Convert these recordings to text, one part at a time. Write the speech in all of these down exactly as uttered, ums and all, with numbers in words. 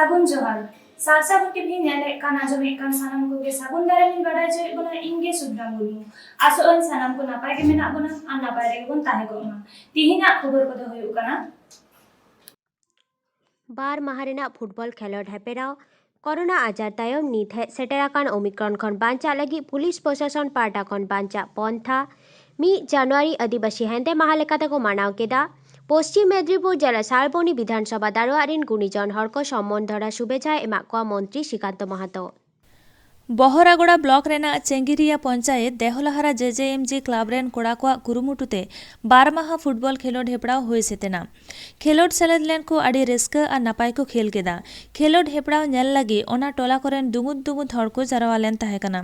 ᱥᱟᱹᱜᱩᱱ ᱡᱚᱦᱟᱨ᱾ ᱥᱟᱨᱥᱟᱜᱩᱱ ᱴᱤᱵᱷᱤ ᱧᱮᱞᱮᱫ ᱠᱟᱱ ᱟᱸᱡᱚᱢᱮᱫ ᱠᱟᱱ ᱥᱟᱱᱟᱢ ᱠᱚᱜᱮ ᱥᱟᱹᱜᱩᱱ ᱫᱟᱨᱟᱢ ᱤᱧ ᱵᱟᱰᱟᱭ ᱦᱚᱪᱚᱭᱮᱫ ᱵᱚᱱᱟ, ᱤᱧ ᱜᱮ ᱥᱩᱵᱷᱨᱟ ᱢᱩᱨᱢᱩ᱾ ᱟᱥᱚᱜ ᱟᱹᱧ ᱥᱟᱱᱟᱢ ᱠᱚ ᱱᱟᱯᱟᱭ ᱜᱮ ᱢᱮᱱᱟᱜ ᱵᱚᱱᱟ ᱟᱨ ᱱᱟᱯᱟᱭ ᱨᱮᱜᱮ ᱵᱚᱱ ᱛᱟᱦᱮᱸ ᱠᱚᱜ ᱢᱟ᱾ ᱛᱤᱦᱤᱧᱟᱜ ᱠᱷᱚᱵᱚᱨ ᱠᱚᱫᱚ ᱦᱩᱭᱩᱜ ᱠᱟᱱᱟ᱾ ᱵᱟᱨ ᱢᱟᱦᱟ ᱨᱮᱱᱟᱜ ᱯᱷᱩᱴᱵᱚᱞ ᱠᱷᱮᱞᱳᱰ ᱦᱮᱯᱮᱨᱟᱣ᱾ ᱠᱚᱨᱳᱱᱟ ᱟᱡᱟᱨ ᱛᱟᱭᱚᱢ ᱱᱤᱛ ᱦᱮᱡ ᱥᱮᱴᱮᱨ ᱟᱠᱟᱱ ᱳᱢᱤᱠᱨᱚᱱ ᱠᱷᱚᱱ ᱵᱟᱧᱪᱟᱜ ᱞᱟᱹᱜᱤᱫ ᱯᱩᱞᱤᱥ ᱯᱨᱚᱥᱟᱥᱚᱱ ᱯᱟᱦᱴᱟ ᱠᱷᱚᱱ ᱵᱟᱧᱪᱟᱜ ᱯᱚᱱᱛᱷᱟ᱾ ᱢᱤᱫ ᱡᱟᱱᱩᱣᱟᱨᱤ ᱟᱹᱫᱤᱵᱟᱹᱥᱤ ᱦᱮᱸᱫᱮ ᱢᱟᱦᱟ ᱞᱮᱠᱟ ᱛᱮᱠᱚ ᱢᱟᱱᱟᱣ ᱠᱮᱫᱟ᱾ ᱯᱚᱥᱪᱤᱢ ᱢᱮᱫᱽᱱᱤᱯᱩᱨ ᱡᱮᱞᱟ ᱥᱟᱞᱵᱚᱱᱤ ᱵᱤᱫᱷᱟᱱ ᱥᱚᱵᱷᱟ ᱫᱟᱲᱩᱣᱟᱜ ᱨᱤᱱ ᱜᱩᱱᱤᱡᱚᱱ ᱦᱚᱲ ᱠᱚ ᱥᱚᱢᱢᱚᱱ ᱫᱷᱚᱨᱟ ᱥᱩᱵᱷᱮᱪᱷᱟᱭ ᱮᱢᱟᱜ ᱠᱚᱣᱟ ᱢᱚᱱᱛᱨᱤ ᱥᱨᱤᱠᱟᱱᱛᱚ ᱢᱟᱦᱟᱛᱚ᱾ ᱵᱚᱦᱚᱨᱟᱜᱚᱲᱟ ᱵᱞᱚᱠ ᱨᱮᱱᱟᱜ ᱪᱮᱝᱜᱤᱨᱤᱭᱟ ᱯᱚᱧᱪᱟᱭᱮᱛ ᱫᱮᱦᱚᱞᱟᱦᱟᱨᱟ ᱡᱮ ᱡᱮ ᱮᱢ ᱡᱤ ᱠᱞᱟᱵᱽ ᱨᱮᱱ ᱠᱚᱲᱟ ᱠᱚᱣᱟᱜ ᱠᱩᱨᱩᱢᱩᱴᱩ ᱛᱮ ᱵᱟᱨ ᱢᱟᱦᱟ ᱯᱷᱩᱴᱵᱚᱞ ᱠᱷᱮᱞᱳᱰ ᱦᱮᱯᱨᱟᱣ ᱦᱩᱭ ᱥᱟᱹᱛ ᱮᱱᱟ᱾ ᱠᱷᱮᱞᱳᱰ ᱥᱮᱞᱮᱫ ᱞᱮᱱ ᱠᱚ ᱟᱹᱰᱤ ᱨᱟᱹᱥᱠᱟᱹ ᱟᱨ ᱱᱟᱯᱟᱭ ᱠᱚ ᱠᱷᱮᱞ ᱠᱮᱫᱟ᱾ ᱠᱷᱮᱞᱳᱰ ᱦᱮᱯᱨᱟᱣ ᱧᱮᱞ ᱞᱟᱹᱜᱤᱫ ᱚᱱᱟ ᱴᱚᱞᱟ ᱠᱚᱨᱮᱱ ᱫᱩᱢᱩᱫ ᱫᱩᱢᱩᱫ ᱦᱚᱲ ᱠᱚ ᱡᱟᱨᱣᱟ ᱞᱮᱱ ᱛᱟᱦᱮᱸ ᱠᱟᱱᱟ᱾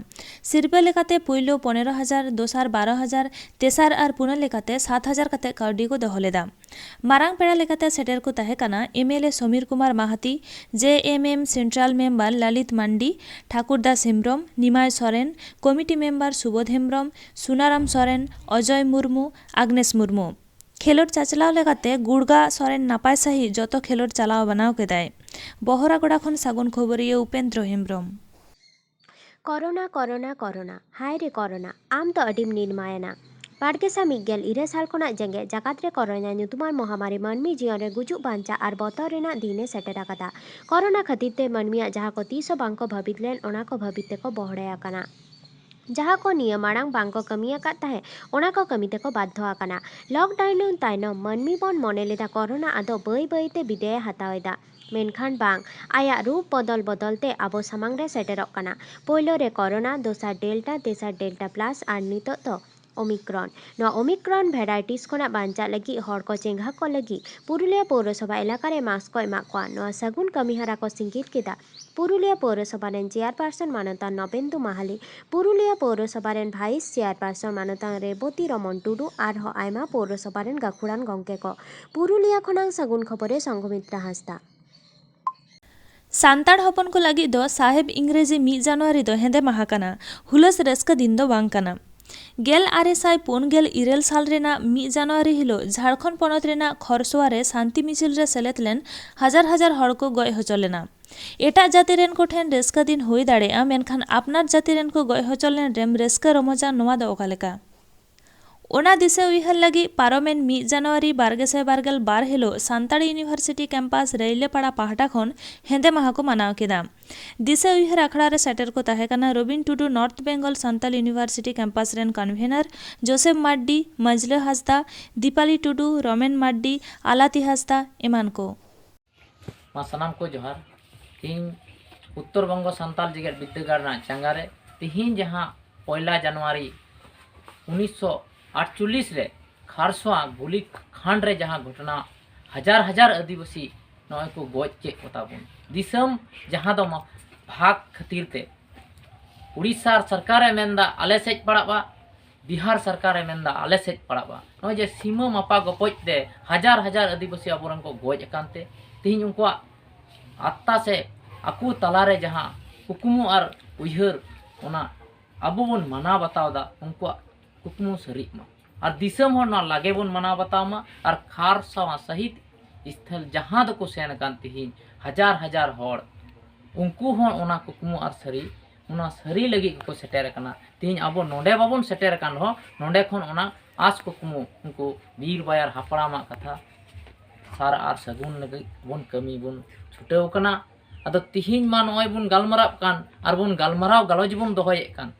ᱥᱤᱨᱯᱟᱹ ᱞᱮᱠᱟᱛᱮ ᱯᱩᱭᱞᱩ ᱯᱚᱱᱮᱨᱚ ᱦᱟᱡᱟᱨ, ᱫᱚᱥᱟᱨ ᱵᱟᱨᱚ ᱦᱟᱡᱟᱨ, ᱛᱮᱥᱟᱨ ᱟᱨ ᱯᱩᱱᱟᱹ ᱞᱮᱠᱟᱛᱮ ᱥᱟᱛ ᱦᱟᱡᱟᱨ ᱠᱟᱛᱮ ᱠᱟᱹᱣᱰᱤ ᱠᱚ ᱫᱚᱦᱚ ᱞᱮᱫᱟ᱾ ᱢᱟᱨᱟᱝ ᱯᱮᱲᱟ ᱞᱮᱠᱟᱛᱮ ᱥᱮᱴᱮᱨ ᱠᱚ ᱛᱟᱦᱮᱸ ᱠᱟᱱᱟ M L A Somir Kumar Mahato, J M M central member Lalit Mandi, Thakur Das Hembrom, Nimai Soren, committee member Subodh Hembrom, Sunaram Soren, Ajoy Murmu, Agnes Murmu. ᱠᱷᱮᱞᱳᱰ ᱪᱟᱪᱞᱟᱣ ᱞᱮᱠᱟᱛᱮ ᱜᱩᱲᱜᱟ ᱥᱚᱨᱮᱱ ᱱᱟᱯᱟᱭ ᱥᱟᱺᱦᱤᱡ ᱡᱚᱛᱚ ᱠᱷᱮᱞᱳᱰ ᱪᱟᱞᱟᱣ ᱵᱟᱱᱟᱣ ᱠᱮᱫᱟᱭ᱾ ᱵᱚᱦᱚᱨᱟᱜᱚᱲᱟ ᱠᱷᱚᱱ ᱥᱟᱹᱜᱩᱱ ᱠᱷᱚᱵᱚᱨᱤᱭᱟᱹ Upendra Hembrom. Corona, corona, corona. ᱦᱟᱭ ᱨᱮ ᱠᱚᱨᱳᱱᱟ, ᱟᱢ ᱫᱚ ᱟᱹᱰᱤᱢ ᱱᱤᱨᱢᱟᱭᱮᱱᱟ᱾ ᱵᱟᱨ ᱜᱮᱥᱟᱭ ᱢᱤᱫ ᱜᱮᱞ ᱤᱨᱟᱹᱞ ᱥᱟᱞ ᱠᱷᱚᱱᱟᱜ ᱡᱮᱜᱮᱛ ᱡᱟᱠᱟᱛ ᱨᱮ ᱠᱚᱨᱳᱱᱟ ᱧᱩᱛᱩᱢᱟᱱ ᱢᱚᱦᱟᱢᱟᱨᱤ ᱢᱟᱹᱱᱢᱤ ᱡᱤᱭᱚᱱ ᱨᱮ ᱜᱩᱡᱩᱜ ᱵᱟᱧᱪᱟᱜ ᱟᱨ ᱵᱚᱛᱚᱨ ᱨᱮᱱᱟᱜ ᱫᱤᱱ ᱮ ᱥᱮᱴᱮᱨ ᱟᱠᱟᱫᱟ᱾ ᱠᱚᱨᱳᱱᱟ ᱠᱷᱟᱹᱛᱤᱨ ᱛᱮ ᱢᱟᱹᱱᱢᱤᱭᱟᱜ ᱡᱟᱦᱟᱸ ᱠᱚ ᱛᱤᱥ ᱦᱚᱸ ᱵᱟᱝ ᱠᱚ ᱵᱷᱟᱹᱵᱤᱛ ᱞᱮᱱ, ᱚᱱᱟ ᱠᱚ ᱵᱷᱟᱹᱵᱤᱛ ᱛᱮᱠᱚ ᱵᱚᱦᱲᱮ ᱟᱠᱟᱱᱟ᱾ ᱡᱟᱦᱟᱸ ᱠᱚ ᱱᱤᱭᱟᱹ ᱢᱟᱲᱟᱝ ᱵᱟᱝ ᱠᱚ ᱠᱟᱹᱢᱤ ᱟᱠᱟᱫ ᱛᱟᱦᱮᱸᱫ, ᱚᱱᱟ ᱠᱚ ᱠᱟᱹᱢᱤ ᱛᱮᱠᱚ ᱵᱟᱫᱽᱫᱷᱚ ᱟᱠᱟᱱᱟ᱾ ᱞᱚᱠᱰᱟᱣᱩᱱ ᱛᱟᱭᱱᱚᱢ ᱢᱟᱹᱱᱢᱤ ᱵᱚᱱ ᱢᱚᱱᱮ ᱞᱮᱫᱟ ᱠᱚᱨᱳᱱᱟ ᱟᱫᱚ ᱵᱟᱹᱭ ᱵᱟᱹᱭ ᱛᱮ ᱵᱤᱫᱟᱹᱭᱮ ᱦᱟᱛᱟᱣ ᱮᱫᱟ, ᱢᱮᱱᱠᱷᱟᱱ ᱵᱟᱝ, ᱟᱭᱟᱜ ᱨᱩᱯ ᱵᱚᱫᱚᱞ ᱵᱚᱫᱚᱞ ᱛᱮ ᱟᱵᱚ ᱥᱟᱢᱟᱝ ᱨᱮ ᱥᱮᱴᱮᱨᱚᱜ ᱠᱟᱱᱟ᱾ ᱯᱳᱭᱞᱳ ᱨᱮ ᱠᱚᱨᱳᱱᱟ, ᱫᱚᱥᱟᱨ ᱰᱮᱞᱴᱟ, ᱛᱮᱥᱟᱨ ᱰᱮᱞᱴᱟ ᱯᱞᱟᱥ ᱟᱨ ᱱᱤᱛᱚᱜ ᱫᱚ ᱳᱢᱤᱠᱨᱚᱱ᱾ ᱱᱚᱣᱟ ᱳᱢᱤᱠᱨᱚᱱ ᱵᱷᱮᱨᱟᱭᱴᱤᱥ ᱠᱷᱚᱱᱟᱜ ᱵᱟᱧᱪᱟᱜ ᱞᱟᱹᱜᱤᱫ ᱦᱚᱲ ᱠᱚ ᱪᱮᱸᱜᱷᱟ ᱠᱚ ᱞᱟᱹᱜᱤᱫ ᱯᱩᱨᱩᱞᱤᱭᱟᱹ ᱯᱳᱣᱨᱚᱥᱚᱵᱷᱟ ᱮᱞᱟᱠᱟ ᱨᱮ ᱢᱟᱥᱠ ᱠᱚ ᱮᱢᱟᱜ ᱠᱚᱣᱟ᱾ ᱱᱚᱣᱟ ᱥᱟᱹᱜᱩᱱ ᱠᱟᱹᱢᱤᱦᱚᱨᱟ ᱠᱚ ᱥᱤᱸᱜᱤᱨ ᱠᱮᱫᱟ ᱯᱩᱨᱩᱞᱤᱭᱟᱹ ᱯᱳᱣᱨᱚᱥᱚᱵᱷᱟ ᱨᱮᱱ ᱪᱮᱭᱟᱨᱯᱟᱨᱥᱚᱱ ᱢᱟᱱᱚᱛᱟᱱ ᱱᱚᱵᱮᱱᱫᱩ ᱢᱟᱦᱟᱞᱤ, ᱯᱩᱨᱩᱞᱤᱭᱟᱹ ᱯᱳᱣᱨᱚᱥᱚᱵᱷᱟ ᱨᱮᱱ ᱵᱷᱟᱭᱤᱥ ᱪᱮᱭᱟᱨᱯᱟᱨᱥᱚᱱ ᱢᱟᱱᱚᱛᱟᱱ ᱨᱮᱵᱚᱛᱤ ᱨᱚᱢᱚᱱ ᱴᱩᱰᱩ ᱟᱨᱦᱚᱸ ᱟᱭᱢᱟ ᱯᱳᱣᱨᱚᱥᱚᱵᱷᱟ ᱨᱮᱱ ᱜᱟᱹᱠᱷᱩᱲᱟᱱ ᱜᱚᱢᱠᱮ ᱠᱚ᱾ ᱯᱩᱨᱩᱞᱤᱭᱟᱹ ᱠᱷᱚᱱᱟᱝ ᱥᱟᱹᱜᱩᱱ ᱠᱷᱚᱵᱚᱨᱮ ᱥᱚᱝᱜᱷᱚᱢᱤᱛᱨᱟ ᱦᱟᱸᱥᱫᱟ᱾ ᱥᱟᱱᱛᱟᱲ ᱦᱚᱯᱚᱱ ᱠᱚ ᱞᱟᱹᱜᱤᱫ ᱫᱚ ᱥᱟᱦᱮᱵ ᱤᱝᱨᱮᱡᱤ ᱢᱤᱫ ᱡᱟᱱᱩᱣᱟᱨᱤ ᱫᱚ ᱦᱮᱸᱫᱮ ᱢᱟᱦᱟ ᱠᱟᱱᱟ, ᱦᱩᱞᱟᱹᱥ ᱨᱟᱹᱥᱠᱟᱹ ᱫᱤᱱ ᱫᱚ ᱵᱟᱝ ᱠᱟᱱᱟ᱾ ᱜᱮᱞ ᱟᱨᱮ ᱥᱟᱭ ᱯᱩᱱ ᱜᱮᱞ ᱤᱨᱟᱹᱞ ᱥᱟᱞ ᱨᱮᱱᱟᱜ ᱢᱤᱫ ᱡᱟᱱᱩᱣᱟᱨᱤ ᱦᱤᱞᱚᱜ ᱡᱷᱟᱲᱠᱷᱚᱸᱰ ᱯᱚᱱᱚᱛ ᱨᱮᱱᱟᱜ ᱠᱷᱚᱨᱥᱚᱣᱟ ᱨᱮ ᱥᱟᱱᱛᱤ ᱢᱤᱪᱷᱤᱞ ᱨᱮ ᱥᱮᱞᱮᱫ ᱞᱮᱱ ᱦᱟᱡᱟᱨ ᱦᱟᱡᱟᱨ ᱦᱚᱲ ᱠᱚ ᱜᱚᱡ ᱦᱚᱪᱚ ᱞᱮᱱᱟ᱾ ᱮᱴᱟᱜ ᱡᱟᱹᱛᱤ ᱨᱮᱱ ᱠᱚ ᱴᱷᱮᱱ ᱨᱟᱹᱥᱠᱟᱹ ᱫᱤᱱ ᱦᱩᱭ ᱫᱟᱲᱮᱭᱟᱜᱼᱟ, ᱢᱮᱱᱠᱷᱟᱱ ᱟᱯᱱᱟᱨ ᱡᱟᱹᱛᱤ ᱨᱮᱱ ᱠᱚ ᱜᱚᱡ ᱦᱚᱪᱚ ᱞᱮᱱ ᱨᱮᱢ ᱨᱟᱹᱥᱠᱟᱹ ᱨᱚᱢᱚᱡᱟ, ᱱᱚᱣᱟ ᱫᱚ ᱚᱠᱟ ᱞᱮᱠᱟ? ᱚᱱᱟ ᱫᱤᱥᱟᱹ ᱩᱭᱦᱟᱹᱨ ᱞᱟᱹᱜᱤᱫ ᱯᱟᱨᱚᱢᱮᱱ ᱢᱤᱫ ᱡᱟᱱᱩᱣᱟᱨᱤ ᱵᱟᱨ ᱜᱮᱥᱟᱭ ᱵᱟᱨ ᱜᱮᱞ ᱵᱟᱨ ᱦᱤᱞᱚᱜ ᱥᱟᱱᱛᱟᱲᱤ ᱤᱭᱩᱱᱤᱵᱷᱟᱨᱥᱤᱴᱤ ᱠᱮᱢᱯᱟᱥ ᱨᱟᱹᱭᱞᱟᱹᱯᱟᱲᱟ ᱯᱟᱦᱴᱟ ᱠᱷᱚᱱ ᱦᱮᱸᱫᱮ ᱢᱟᱦᱟ ᱠᱚ ᱢᱟᱱᱟᱣ ᱠᱮᱫᱟ᱾ ᱫᱤᱥᱟᱹ ᱩᱭᱦᱟᱹᱨ ᱟᱠᱷᱲᱟ ᱨᱮ ᱥᱮᱴᱮᱨ ᱠᱚ ᱛᱟᱦᱮᱸ ᱠᱟᱱᱟ Robin Tudu, north Bengal Santal university campus ᱨᱮᱱ ᱠᱚᱱᱵᱷᱮᱱᱟᱨ ᱡᱳᱥᱮᱯ ᱢᱟᱨᱰᱤ, ᱢᱟᱹᱡᱽᱞᱟᱹ ᱦᱟᱸᱥᱫᱟ, ᱫᱤᱯᱟᱞᱤ ᱴᱩᱰᱩ, ᱨᱚᱢᱮᱱ ᱢᱟᱨᱰᱤ, ᱟᱞᱟᱛᱤ ᱦᱟᱸᱥᱫᱟ ᱮᱢᱟᱱ ᱠᱚ᱾ ᱢᱟ ᱥᱟᱱᱟᱢ ᱠᱚ ᱡᱚᱦᱟᱨ᱾ ᱤᱧ ᱩᱛᱛᱚᱨ ᱵᱚᱝᱜᱚ ᱥᱟᱱᱛᱟᱲ ᱡᱮᱜᱮᱛ ᱵᱤᱨᱫᱟᱹᱜᱟᱲ ᱨᱮᱱᱟᱜ ᱪᱟᱸᱜᱟ ᱨᱮ ᱛᱤᱦᱤᱧ ᱡᱟᱦᱟᱸ ᱯᱚᱭᱞᱟ ᱡᱟᱱᱩᱣᱟᱨᱤ ᱩᱱᱤᱥᱥᱚ ᱟᱴᱪᱚᱞᱞᱤᱥ ᱨᱮ ᱠᱷᱟᱨᱥᱚᱣᱟ ᱜᱩᱞᱤ ᱠᱷᱟᱱᱰ ᱨᱮ ᱡᱟᱦᱟᱸ ᱜᱷᱚᱴᱚᱱᱟ, ᱦᱟᱡᱟᱨ ᱦᱟᱡᱟᱨ ᱟᱹᱫᱤᱵᱟᱹᱥᱤ ᱱᱚᱜᱼᱚᱭ ᱠᱚ ᱜᱚᱡ ᱠᱮᱫ ᱠᱚᱛᱟ ᱵᱚᱱ, ᱫᱤᱥᱚᱢ ᱡᱟᱦᱟᱸ ᱫᱚ ᱢᱟ-, ᱵᱷᱟᱜᱽ ᱠᱷᱟᱹᱛᱤᱨ ᱛᱮ ᱩᱲᱤᱥᱥᱟ ᱥᱚᱨᱠᱟᱨᱮ ᱢᱮᱱᱫᱟ ᱟᱞᱮ ᱥᱮᱫ ᱯᱟᱲᱟᱜᱼᱟ, ᱵᱤᱦᱟᱨ ᱥᱚᱨᱠᱟᱨᱮ ᱢᱮᱱᱫᱟ ᱟᱞᱮ ᱥᱮᱫ ᱯᱟᱲᱟᱜᱼᱟ᱾ ᱱᱚᱜᱼᱚᱭ ᱡᱮ ᱥᱤᱢᱟᱹ ᱢᱟᱯᱟ ᱜᱚᱯᱚᱡ ᱛᱮ ᱦᱟᱡᱟᱨ ᱦᱟᱡᱟᱨ ᱟᱹᱫᱤᱵᱟᱹᱥᱤ ᱟᱵᱚᱨᱮᱱ ᱠᱚ ᱜᱚᱡ ᱟᱠᱟᱱ ᱛᱮ ᱛᱤᱦᱤᱧ ᱩᱱᱠᱩᱣᱟᱜ ᱟᱛᱛᱟ ᱥᱮ ᱟᱠᱚ ᱛᱟᱞᱟᱨᱮ ᱡᱟᱦᱟᱸ ᱠᱩᱠᱢᱩ ᱟᱨ ᱩᱭᱦᱟᱹᱨ, ᱚᱱᱟ ᱟᱵᱚ ᱵᱚᱱ ᱢᱟᱱᱟᱣ ᱵᱟᱛᱟᱣ ᱮᱫᱟ, ᱩᱱᱠᱩᱣᱟᱜ ᱠᱩᱠᱢᱩ ᱥᱟᱹᱨᱤᱜ ᱢᱟ᱾ ᱟᱨ ᱫᱤᱥᱚᱢ ᱦᱚᱲ ᱱᱚᱣᱟ ᱞᱟᱜᱮ ᱵᱚᱱ ᱢᱟᱱᱟᱣ ᱵᱟᱛᱟᱣ ᱢᱟ᱾ ᱟᱨ ᱠᱷᱟᱨᱥᱟᱣᱟ ᱥᱟᱹᱦᱤᱫ ᱥᱛᱷᱚᱞ ᱡᱟᱦᱟᱸ ᱫᱚᱠᱚ ᱥᱮᱱ ᱟᱠᱟᱱ ᱛᱤᱦᱤᱧ ᱦᱟᱡᱟᱨ ᱦᱟᱡᱟᱨ ᱦᱚᱲ, ᱩᱱᱠᱩ ᱦᱚᱸ ᱚᱱᱟ ᱠᱩᱠᱢᱩ ᱟᱨ ᱥᱟᱹᱨᱤ, ᱚᱱᱟ ᱥᱟᱹᱨᱤ ᱞᱟᱹᱜᱤᱫ ᱜᱮᱠᱚ ᱥᱮᱴᱮᱨ ᱟᱠᱟᱱᱟ᱾ ᱛᱤᱦᱤᱧ ᱟᱵᱚ ᱱᱚᱰᱮ ᱵᱟᱵᱚᱱ ᱥᱮᱴᱮᱨ ᱟᱠᱟᱱ ᱨᱮᱦᱚᱸ, ᱱᱚᱰᱮ ᱠᱷᱚᱱ ᱚᱱᱟ ᱟᱸᱥ ᱠᱩᱠᱢᱩ ᱩᱱᱠᱩ ᱵᱤᱨ ᱵᱟᱭᱟᱨ ᱦᱟᱯᱲᱟᱢᱟᱜ ᱠᱟᱛᱷᱟ ᱥᱟᱨ ᱟᱨ ᱥᱟᱹᱜᱩᱱ ᱞᱟᱹᱜᱤᱫ ᱵᱚᱱ ᱠᱟᱹᱢᱤ ᱵᱚᱱ ᱪᱷᱩᱴᱟᱹᱣ ᱟᱠᱟᱱᱟ᱾ ᱟᱫᱚ ᱛᱤᱦᱤᱧ ᱢᱟ ᱱᱚᱜᱼᱚᱭ ᱵᱚᱱ ᱜᱟᱞᱢᱟᱨᱟᱜ ᱠᱟᱱ ᱟᱨ ᱵᱚᱱ ᱜᱟᱞᱢᱟᱨᱟᱣ ᱜᱟᱞᱚᱪ ᱵᱚᱱ ᱫᱚᱦᱚᱭᱮᱫ ᱠᱟᱱ,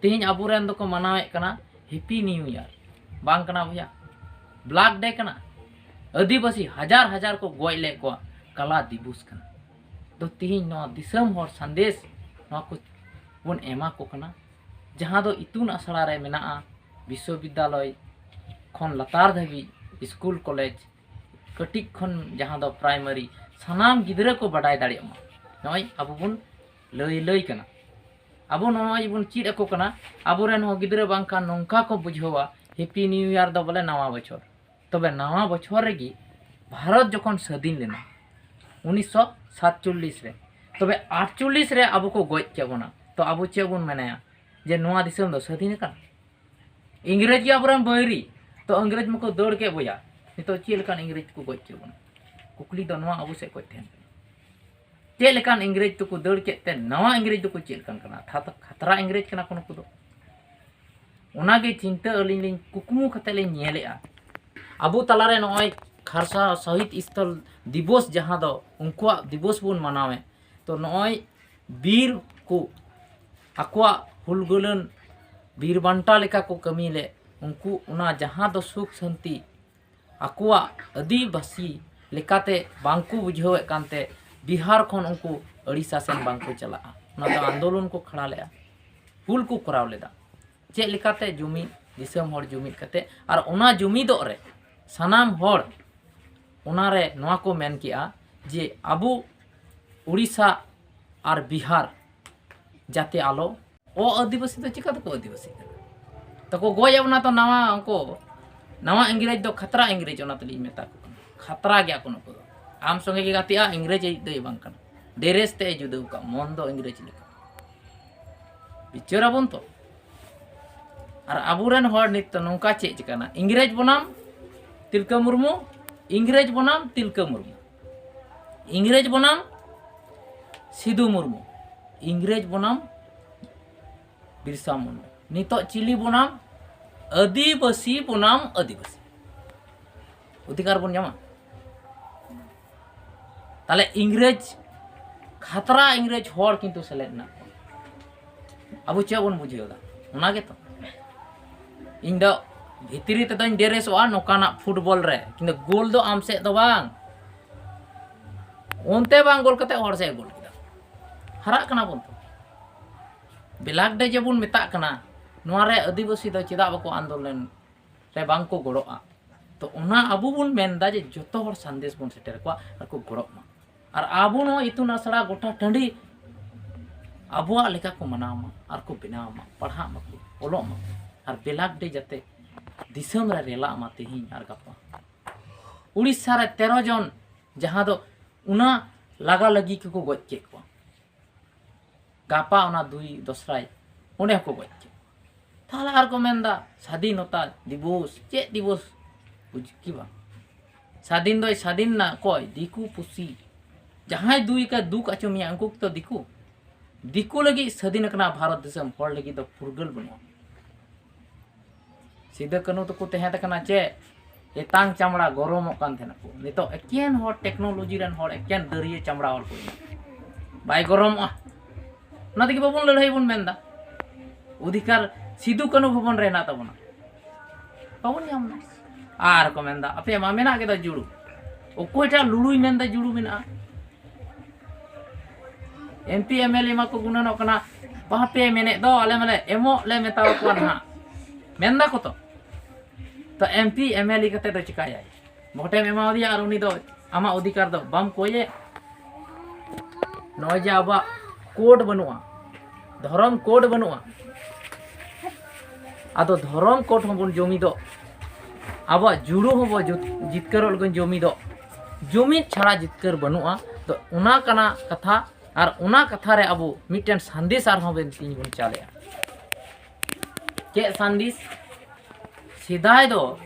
ᱛᱤᱦᱤᱧ ᱟᱵᱚᱨᱮᱱ ᱫᱚᱠᱚ ᱢᱟᱱᱟᱣᱮᱫ ᱠᱟᱱᱟ ᱦᱮᱯᱤ ᱱᱤᱭᱩ ᱤᱭᱟᱨ, ᱵᱟᱝ ᱠᱟᱱᱟ ᱵᱚᱭᱦᱟ, ᱵᱞᱟᱠ ᱰᱮ ᱠᱟᱱᱟ᱾ ᱟᱹᱫᱤᱵᱟᱹᱥᱤ ᱦᱟᱡᱟᱨ ᱦᱟᱡᱟᱨ ᱠᱚ ᱜᱚᱡ ᱞᱮᱫ ᱠᱚᱣᱟ, ᱠᱟᱞᱟ ᱫᱤᱵᱚᱥ ᱠᱟᱱᱟ᱾ ᱫᱚ ᱛᱤᱦᱤᱧ ᱱᱚᱣᱟ ᱫᱤᱥᱚᱢ ᱦᱚᱲ ᱥᱟᱸᱫᱮᱥ ᱱᱚᱣᱟ ᱠᱚ ᱵᱚᱱ ᱮᱢᱟ ᱠᱚ ᱠᱟᱱᱟ, ᱡᱟᱦᱟᱸ ᱫᱚ ᱤᱛᱩᱱ ᱟᱥᱲᱟ ᱨᱮ ᱢᱮᱱᱟᱜᱼᱟ, ᱵᱤᱥᱥᱚᱵᱤᱫᱽᱫᱟᱞᱚᱭ ᱠᱷᱚᱱ ᱞᱟᱛᱟᱨ ᱫᱷᱟᱹᱵᱤᱡ ᱥᱠᱩᱞ ᱠᱚᱞᱮᱡᱽ, ᱠᱟᱹᱴᱤᱡ ᱠᱷᱚᱱ ᱡᱟᱦᱟᱸ ᱫᱚ ᱯᱨᱟᱭᱢᱟᱨᱤ, ᱥᱟᱱᱟᱢ ᱜᱤᱫᱽᱨᱟᱹ ᱠᱚ ᱵᱟᱰᱟᱭ ᱫᱟᱲᱮᱭᱟᱜ ᱢᱟ᱾ ᱱᱚᱜᱼᱚᱭ ᱟᱵᱚ ᱵᱚᱱ ᱞᱟᱹᱭ ᱞᱟᱹᱭ ᱠᱟᱱᱟ, ᱟᱵᱚ ᱱᱚᱜᱼᱚᱭ ᱵᱚᱱ ᱪᱮᱫ ᱟᱠᱚ ᱠᱟᱱᱟ᱾ ᱟᱵᱚᱨᱮᱱ ᱦᱚᱸ ᱜᱤᱫᱽᱨᱟᱹ ᱵᱟᱝᱠᱷᱟᱱ ᱱᱚᱝᱠᱟ ᱠᱚ ᱵᱩᱡᱷᱟᱹᱣᱟ ᱦᱮᱯᱤ ᱱᱤᱭᱩ ᱤᱭᱟᱨ ᱫᱚ ᱵᱚᱞᱮ ᱱᱟᱣᱟ ᱵᱚᱪᱷᱚᱨ᱾ ᱛᱚᱵᱮ ᱱᱟᱣᱟ ᱵᱚᱪᱷᱚᱨ ᱨᱮᱜᱮ ᱵᱷᱟᱨᱚᱛ ᱡᱚᱠᱷᱚᱱ ᱥᱟᱹᱫᱷᱤᱱ ᱞᱮᱱᱟ ᱩᱱᱤᱥᱥᱚ ᱥᱟᱛᱪᱚᱞᱞᱤᱥ ᱨᱮ, ᱛᱚᱵᱮ ᱟᱴᱪᱚᱞᱞᱤᱥ ᱨᱮ ᱟᱵᱚ ᱠᱚ ᱜᱚᱡ ᱠᱮᱫ ᱵᱚᱱᱟ᱾ ᱛᱚ ᱟᱵᱚ ᱪᱮᱫ ᱵᱚᱱ ᱢᱮᱱᱟᱭᱟ ᱡᱮ ᱱᱚᱣᱟ ᱫᱤᱥᱚᱢ ᱫᱚ ᱥᱟᱹᱫᱷᱤᱱ ᱟᱠᱟᱱᱟ? ᱤᱝᱨᱮᱡᱽ ᱜᱮ ᱟᱵᱚᱨᱮᱱ ᱵᱟᱹᱭᱨᱤ᱾ ᱛᱚ ᱤᱝᱨᱮᱡᱽ ᱢᱟᱠᱚ ᱫᱟᱹᱲ ᱠᱮᱫ ᱵᱚᱭᱟ᱾ ᱱᱤᱛᱚᱜ ᱪᱮᱫ ᱞᱮᱠᱟᱱ ᱤᱝᱨᱮᱡᱽ ᱠᱚ ᱜᱚᱡ ᱠᱮᱫ ᱵᱚᱱᱟ? ᱠᱩᱠᱞᱤ ᱫᱚ ᱱᱚᱣᱟ ᱟᱵᱚ ᱥᱮᱫ ᱠᱷᱚᱱ ᱛᱟᱦᱮᱱ ᱠᱟᱱᱟ᱾ ᱪᱮᱫ ᱞᱮᱠᱟᱱ ᱤᱝᱨᱮᱡᱽ ᱫᱚᱠᱚ ᱫᱟᱹᱲ ᱠᱮᱫ ᱛᱮ ᱱᱟᱣᱟ ᱤᱝᱨᱮᱡᱽ ᱫᱚᱠᱚ ᱪᱮᱫ ᱞᱮᱠᱟᱱ ᱠᱟᱱᱟ? ᱠᱷᱟᱛ-, ᱠᱷᱟᱛᱨᱟ ᱤᱝᱨᱮᱡᱽ ᱠᱟᱱᱟ ᱠᱚ ᱱᱩᱠᱩ ᱫᱚ᱾ ᱚᱱᱟᱜᱮ ᱪᱤᱱᱛᱟᱹ ᱟᱹᱞᱤᱧ ᱞᱤᱧ ᱠᱩᱠᱢᱩ ᱠᱟᱛᱮ ᱞᱤᱧ ᱧᱮᱞᱮᱜᱼᱟ᱾ ᱟᱵᱚ ᱛᱟᱞᱟᱨᱮ ᱱᱚᱜᱼᱚᱭ ᱠᱷᱟᱨᱥᱟ ᱥᱚᱦᱤᱫ ᱥᱛᱷᱚᱞ ᱫᱤᱵᱚᱥ, ᱡᱟᱦᱟᱸ ᱫᱚ ᱩᱱᱠᱩᱣᱟᱜ ᱫᱤᱵᱚᱥ ᱵᱚᱱ ᱢᱟᱱᱟᱣᱮᱫ, ᱛᱚ ᱱᱚᱜᱼᱚᱭ ᱵᱤᱨ ᱠᱚ ᱟᱠᱚᱣᱟᱜ ᱦᱩᱞᱜᱟᱹᱞᱟᱹᱱ ᱵᱤᱨ ᱵᱟᱱᱴᱟ ᱞᱮᱠᱟ ᱠᱚ ᱠᱟᱹᱢᱤ ᱞᱮᱫ, ᱩᱱᱠᱩ ᱚᱱᱟ ᱡᱟᱦᱟᱸ ᱫᱚ ᱥᱩᱠ ᱥᱟᱹᱱᱛᱤ ᱟᱠᱚᱣᱟᱜ ᱟᱹᱫᱤᱵᱟᱹᱥᱤ ᱞᱮᱠᱟᱛᱮ ᱵᱟᱝᱠᱚ ᱵᱩᱡᱷᱟᱹᱣᱮᱫ ᱠᱟᱱᱛᱮ ᱵᱤᱦᱟᱨ ᱠᱷᱚᱱ ᱩᱱᱠᱩ ᱳᱰᱤᱥᱟ ᱥᱮᱱ ᱵᱟᱝᱠᱚ ᱪᱟᱞᱟᱜᱼᱟ᱾ ᱚᱱᱟ ᱫᱚ ᱟᱱᱫᱳᱞᱚᱱ ᱠᱚ ᱠᱷᱟᱲᱟ ᱞᱮᱫᱼᱟ, ᱦᱩᱞ ᱠᱚ ᱠᱚᱨᱟᱣ ᱞᱮᱫᱟ᱾ ᱪᱮᱫ ᱞᱮᱠᱟᱛᱮ ᱡᱩᱢᱤᱫ, ᱫᱤᱥᱚᱢ ᱦᱚᱲ ᱡᱩᱢᱤᱫ ᱠᱟᱛᱮ, ᱟᱨ ᱚᱱᱟ ᱡᱩᱢᱤᱫᱚᱜ ᱨᱮ ᱥᱟᱱᱟᱢ ᱦᱚᱲ ᱚᱱᱟᱨᱮ ᱱᱚᱣᱟ ᱠᱚ ᱢᱮᱱ ᱠᱮᱜᱼᱟ ᱡᱮ ᱟᱵᱚ ᱳᱰᱤᱥᱟ ᱟᱨ ᱵᱤᱦᱟᱨ ᱡᱟᱛᱮ ᱟᱞᱚ, ᱚ ᱟᱹᱫᱤᱵᱟᱹᱥᱤ ᱫᱚ ᱪᱤᱠᱟ ᱛᱮᱠᱚ ᱟᱹᱫᱤᱵᱟᱹᱥᱤ ᱠᱟᱱᱟ? ᱛᱟᱠᱚ ᱜᱚᱡ ᱮᱫ ᱵᱚᱱᱟ ᱛᱚ ᱱᱟᱣᱟ, ᱩᱱᱠᱩ ᱱᱟᱣᱟ ᱤᱝᱨᱮᱡᱽ ᱫᱚ ᱠᱷᱟᱛᱨᱟ ᱤᱝᱨᱮᱡᱽ, ᱚᱱᱟ ᱛᱮᱞᱤᱧ ᱢᱮᱛᱟ ᱠᱚ ᱠᱟᱱᱟ᱾ ᱠᱷᱟᱛᱨᱟ ᱜᱮᱭᱟ ᱠᱚ ᱱᱩᱠᱩ ᱫᱚ᱾ ᱟᱢ ᱥᱚᱸᱜᱮ ᱜᱮ ᱜᱟᱛᱮᱜᱼᱟ, ᱤᱝᱨᱮᱡᱽ ᱫᱚᱭ ᱵᱟᱝ ᱠᱟᱱᱟ, ᱰᱨᱮᱥ ᱛᱮ ᱡᱩᱫᱟᱹ ᱟᱠᱟᱫ, ᱢᱚᱱ ᱫᱚ ᱤᱝᱨᱮᱡᱽ ᱞᱮᱠᱟ᱾ ᱵᱤᱪᱟᱹᱨ ᱟᱵᱚᱱ ᱛᱚ᱾ ᱟᱨ ᱟᱵᱚᱨᱮᱱ ᱦᱚᱲ ᱱᱤᱛ ᱫᱚ ᱱᱚᱝᱠᱟ ᱪᱮᱫ ᱪᱤᱠᱟᱹᱱᱟ? ᱤᱝᱨᱮᱡᱽ ᱵᱚᱱᱟᱢ ᱛᱤᱞᱠᱟᱹ ᱢᱩᱨᱢᱩ, ᱤᱝᱨᱮᱡᱽ ᱵᱚᱱᱟᱢ ᱛᱤᱞᱠᱟᱹ ᱢᱩᱨᱢᱩ, ᱤᱝᱨᱮᱡᱽ ᱵᱚᱱᱟᱢ ᱥᱤᱫᱩ ᱢᱩᱨᱢᱩ, ᱤᱝᱨᱮᱡᱽ ᱵᱚᱱᱟᱢ ᱵᱤᱨᱥᱟ ᱢᱩᱱᱰᱟ᱾ ᱱᱤᱛᱚᱜ ᱪᱤᱞᱤ ᱵᱚᱱᱟᱢ? ᱟᱹᱫᱤᱵᱟᱹᱥᱤ ᱵᱚᱱᱟᱢ ᱟᱹᱫᱤᱵᱟᱹᱥᱤ᱾ ᱚᱫᱷᱤᱠᱟᱨ ᱵᱚᱱ ᱧᱟᱢᱟ? ᱛᱟᱦᱞᱮ ᱤᱝᱨᱮᱡᱽ, ᱠᱷᱟᱛᱨᱟ ᱤᱝᱨᱮᱡᱽ ᱦᱚᱲ ᱠᱤᱱᱛᱩ ᱥᱮᱞᱮᱫ ᱢᱮᱱᱟᱜ ᱠᱚᱣᱟ᱾ ᱟᱵᱚ ᱪᱮᱫ ᱵᱚᱱ ᱵᱩᱡᱷᱟᱹᱣ ᱮᱫᱟ? ᱚᱱᱟ ᱜᱮᱛᱚ᱾ ᱤᱧ ᱫᱚ ᱵᱷᱤᱛᱨᱤ ᱛᱮᱫᱚᱧ ᱰᱨᱮᱥᱚᱜᱼᱟ ᱱᱚᱝᱠᱟᱱᱟᱜ ᱯᱷᱩᱴᱵᱚᱞ ᱨᱮ, ᱠᱤᱱᱛᱩ ᱜᱳᱞ ᱫᱚ ᱟᱢ ᱥᱮᱫ ᱫᱚ ᱵᱟᱝ, ᱚᱱᱛᱮ ᱵᱟᱝ ᱜᱳᱞ ᱠᱟᱛᱮ ᱦᱚᱲ ᱥᱮᱫ ᱜᱳᱞ ᱠᱮᱫᱟ᱾ ᱦᱟᱨᱟᱜ ᱠᱟᱱᱟ ᱵᱚᱱ ᱛᱚ᱾ ᱵᱞᱮᱠ ᱰᱮ ᱡᱮ ᱵᱚᱱ ᱢᱮᱛᱟᱜ ᱠᱟᱱᱟ, ᱱᱚᱣᱟ ᱨᱮ ᱟᱹᱫᱤᱵᱟᱹᱥᱤ ᱫᱚ ᱪᱮᱫᱟᱜ ᱵᱟᱠᱚ ᱟᱱᱫᱳᱞᱚᱱ ᱨᱮ ᱵᱟᱝ ᱠᱚ ᱜᱚᱲᱚᱜᱼᱟ? ᱛᱚ ᱚᱱᱟ ᱟᱵᱚ ᱵᱚᱱ ᱢᱮᱱᱫᱟ ᱡᱮ ᱡᱚᱛᱚ ᱦᱚᱲ ᱥᱟᱸᱫᱮᱥ ᱵᱚᱱ ᱥᱮᱴᱮᱨ ᱠᱚᱣᱟ ᱟᱨ ᱠᱚ ᱜᱚᱲᱚᱜ ᱢᱟ᱾ ᱟᱨ ᱟᱵᱚ ᱱᱚᱣᱟ ᱤᱛᱩᱱ ᱟᱥᱲᱟ ᱜᱚᱴᱟ ᱴᱟᱺᱰᱤ ᱟᱵᱚᱣᱟᱜ ᱞᱮᱠᱟ ᱠᱚ ᱢᱟᱱᱟᱣ ᱢᱟ ᱟᱨ ᱠᱚ ᱵᱮᱱᱟᱣ ᱢᱟ, ᱯᱟᱲᱦᱟᱜ ᱢᱟᱠᱚ, ᱚᱞᱚᱜ ᱢᱟᱠᱚ, ᱟᱨ ᱵᱞᱮᱠ ᱰᱮ ᱡᱟᱛᱮ ᱫᱤᱥᱚᱢ ᱨᱮ ᱨᱮᱞᱟᱜ ᱢᱟ ᱛᱮᱦᱮᱧ ᱟᱨ ᱜᱟᱯᱟ᱾ ᱩᱲᱤᱥᱥᱟ ᱨᱮ ᱛᱮᱨᱚ ᱡᱚᱱ, ᱡᱟᱦᱟᱸ ᱫᱚ ᱚᱱᱟ ᱞᱟᱜᱟ ᱞᱟᱹᱜᱤ ᱠᱚᱠᱚ ᱜᱚᱡ ᱠᱮᱫ ᱠᱚᱣᱟ, ᱜᱟᱯᱟ ᱚᱱᱟ ᱫᱩᱭ ᱫᱚᱥᱨᱟᱭ ᱚᱸᱰᱮ ᱦᱚᱸᱠᱚ ᱜᱚᱡ ᱠᱮᱫ ᱠᱚᱣᱟ᱾ ᱛᱟᱦᱞᱮ ᱟᱨ ᱠᱚ ᱢᱮᱱᱫᱟ ᱥᱟᱫᱷᱤᱱᱚᱛᱟ ᱫᱤᱵᱚᱥ, ᱪᱮᱫ ᱫᱤᱵᱚᱥ? ᱵᱩᱡᱽ ᱠᱤ ᱵᱟᱝ? ᱥᱟᱫᱷᱤᱱ ᱫᱚᱭ ᱥᱟᱫᱷᱤᱱ ᱱᱟ ᱚᱠᱚᱭ? ᱫᱤᱠᱩ ᱯᱩᱥᱤ᱾ ᱡᱟᱦᱟᱸᱭ ᱫᱩᱭ ᱠᱟ ᱫᱩᱠ ᱟᱪᱚ ᱢᱮᱭᱟ, ᱩᱱᱠᱩ ᱠᱚ ᱫᱤᱠᱩ᱾ ᱫᱤᱠᱩ ᱞᱟᱹᱜᱤᱫ ᱥᱟᱹᱫᱷᱤᱱ ᱟᱠᱟᱱᱟ ᱵᱷᱟᱨᱚᱛ ᱫᱤᱥᱚᱢ, ᱦᱚᱲ ᱞᱟᱹᱜᱤᱫ ᱫᱚ ᱯᱷᱩᱨᱜᱟᱹᱞ ᱵᱟᱹᱱᱩᱜᱼᱟ᱾ ᱥᱤᱫᱟᱹ ᱠᱟᱹᱱᱩ ᱛᱟᱠᱚ ᱛᱟᱦᱮᱸ ᱠᱟᱱᱟ ᱪᱮᱫ? ᱮᱛᱟᱝ ᱪᱟᱢᱲᱟ ᱜᱚᱨᱚᱢᱚᱜ ᱠᱟᱱ ᱛᱟᱦᱮᱱᱟ ᱠᱚ᱾ ᱱᱤᱛᱚᱜ ᱮᱠᱮᱱ ᱦᱚᱲ, ᱴᱮᱠᱱᱳᱞᱚᱡᱤ ᱨᱮᱱ ᱦᱚᱲ, ᱮᱠᱮᱱ ᱫᱟᱹᱨᱭᱟᱹ ᱪᱟᱢᱲᱟ ᱦᱚᱲ ᱠᱚ ᱦᱩᱭᱱᱟ᱾ ᱵᱟᱭ ᱜᱚᱨᱚᱢᱚᱜᱼᱟ? ᱚᱱᱟ ᱛᱮᱜᱮ ᱵᱟᱵᱚᱱ ᱞᱟᱹᱲᱦᱟᱹᱭ ᱵᱚᱱ ᱢᱮᱱᱫᱟ᱾ ᱚᱫᱷᱤᱠᱟᱨ ᱥᱤᱫᱩ ᱠᱟᱹᱱᱩ ᱵᱷᱚᱵᱚᱱ ᱨᱮ ᱦᱮᱱᱟᱜ ᱛᱟᱵᱚᱱᱟ, ᱵᱟᱵᱚᱱ ᱧᱟᱢ ᱫᱟ᱾ ᱟᱨ ᱠᱚ ᱢᱮᱱᱫᱟ ᱟᱯᱮ ᱢᱟ ᱢᱮᱱᱟᱜ ᱜᱮᱫᱚ ᱡᱩᱲᱩ᱾ ᱚᱠᱚᱭᱴᱟᱜ ᱞᱩᱲᱩᱭ ᱢᱮᱱᱫᱟ ᱡᱩᱲᱩ ᱢᱮᱱᱟᱜᱼᱟ? ᱮᱢ ᱯᱤ ᱮᱢ ᱮᱞ ᱮ ᱢᱟ ᱠᱚ ᱜᱩᱱᱟᱹᱱᱚᱜ ᱠᱟᱱᱟ, ᱵᱟᱯᱮ ᱢᱮᱱᱮᱫ ᱫᱚ, ᱟᱞᱮ ᱢᱟᱞᱮ ᱮᱢᱚᱜ ᱞᱮ ᱢᱮᱛᱟᱣ ᱠᱚᱣᱟ ᱱᱟᱦᱟᱜ, ᱢᱮᱱᱫᱟ ᱠᱚ ᱛᱚ᱾ ᱛᱚ ᱮᱢ ᱯᱤ ᱮᱢ ᱮᱞ ᱮ ᱠᱟᱛᱮ ᱫᱚ ᱪᱤᱠᱟᱭᱟᱭ? ᱵᱷᱳᱴᱮᱢ ᱮᱢᱟᱣᱟᱫᱮᱭᱟ ᱟᱨ ᱩᱱᱤ ᱫᱚ ᱟᱢᱟᱜ ᱚᱫᱷᱤᱠᱟᱨ ᱫᱚ ᱵᱟᱢ ᱠᱚᱭᱮ᱾ ᱱᱚᱜᱼᱚᱭ ᱡᱮ ᱟᱵᱚᱣᱟᱜ ᱠᱳᱰ ᱵᱟᱹᱱᱩᱜᱼᱟ, ᱫᱷᱚᱨᱚᱢ ᱠᱳᱰ ᱵᱟᱹᱱᱩᱜᱼᱟ, ᱟᱫᱚ ᱫᱷᱚᱨᱚᱢ ᱠᱳᱰ ᱦᱚᱸᱵᱚᱱ ᱡᱚᱢᱤᱫᱚᱜ, ᱟᱵᱚᱣᱟᱜ ᱡᱩᱲᱩ ᱦᱚᱸᱵᱚ ᱡᱩᱛ-, ᱡᱤᱛᱠᱟᱹᱨᱚᱜ ᱞᱟᱹᱜᱤᱫ ᱡᱚᱢᱤᱫᱚᱜ᱾ ᱡᱩᱢᱤᱫ ᱪᱷᱟᱲᱟ ᱡᱤᱛᱠᱟᱹᱨ ᱵᱟᱹᱱᱩᱜᱼᱟ᱾ ᱛᱚ ᱚᱱᱟ ᱠᱟᱱᱟ ᱠᱟᱛᱷᱟ, ᱟᱨ ᱚᱱᱟ ᱠᱟᱛᱷᱟ ᱨᱮ ᱟᱵᱚ ᱢᱤᱫᱴᱮᱱ ᱥᱟᱸᱫᱮᱥ ᱟᱨᱦᱚᱸ ᱵᱚᱱ ᱛᱤᱧ ᱵᱚᱱ ᱪᱟᱞᱮᱜᱼᱟ᱾ ᱪᱮᱫ ᱥᱟᱸᱫᱮᱥ? ᱥᱮᱫᱟᱭ ᱫᱚ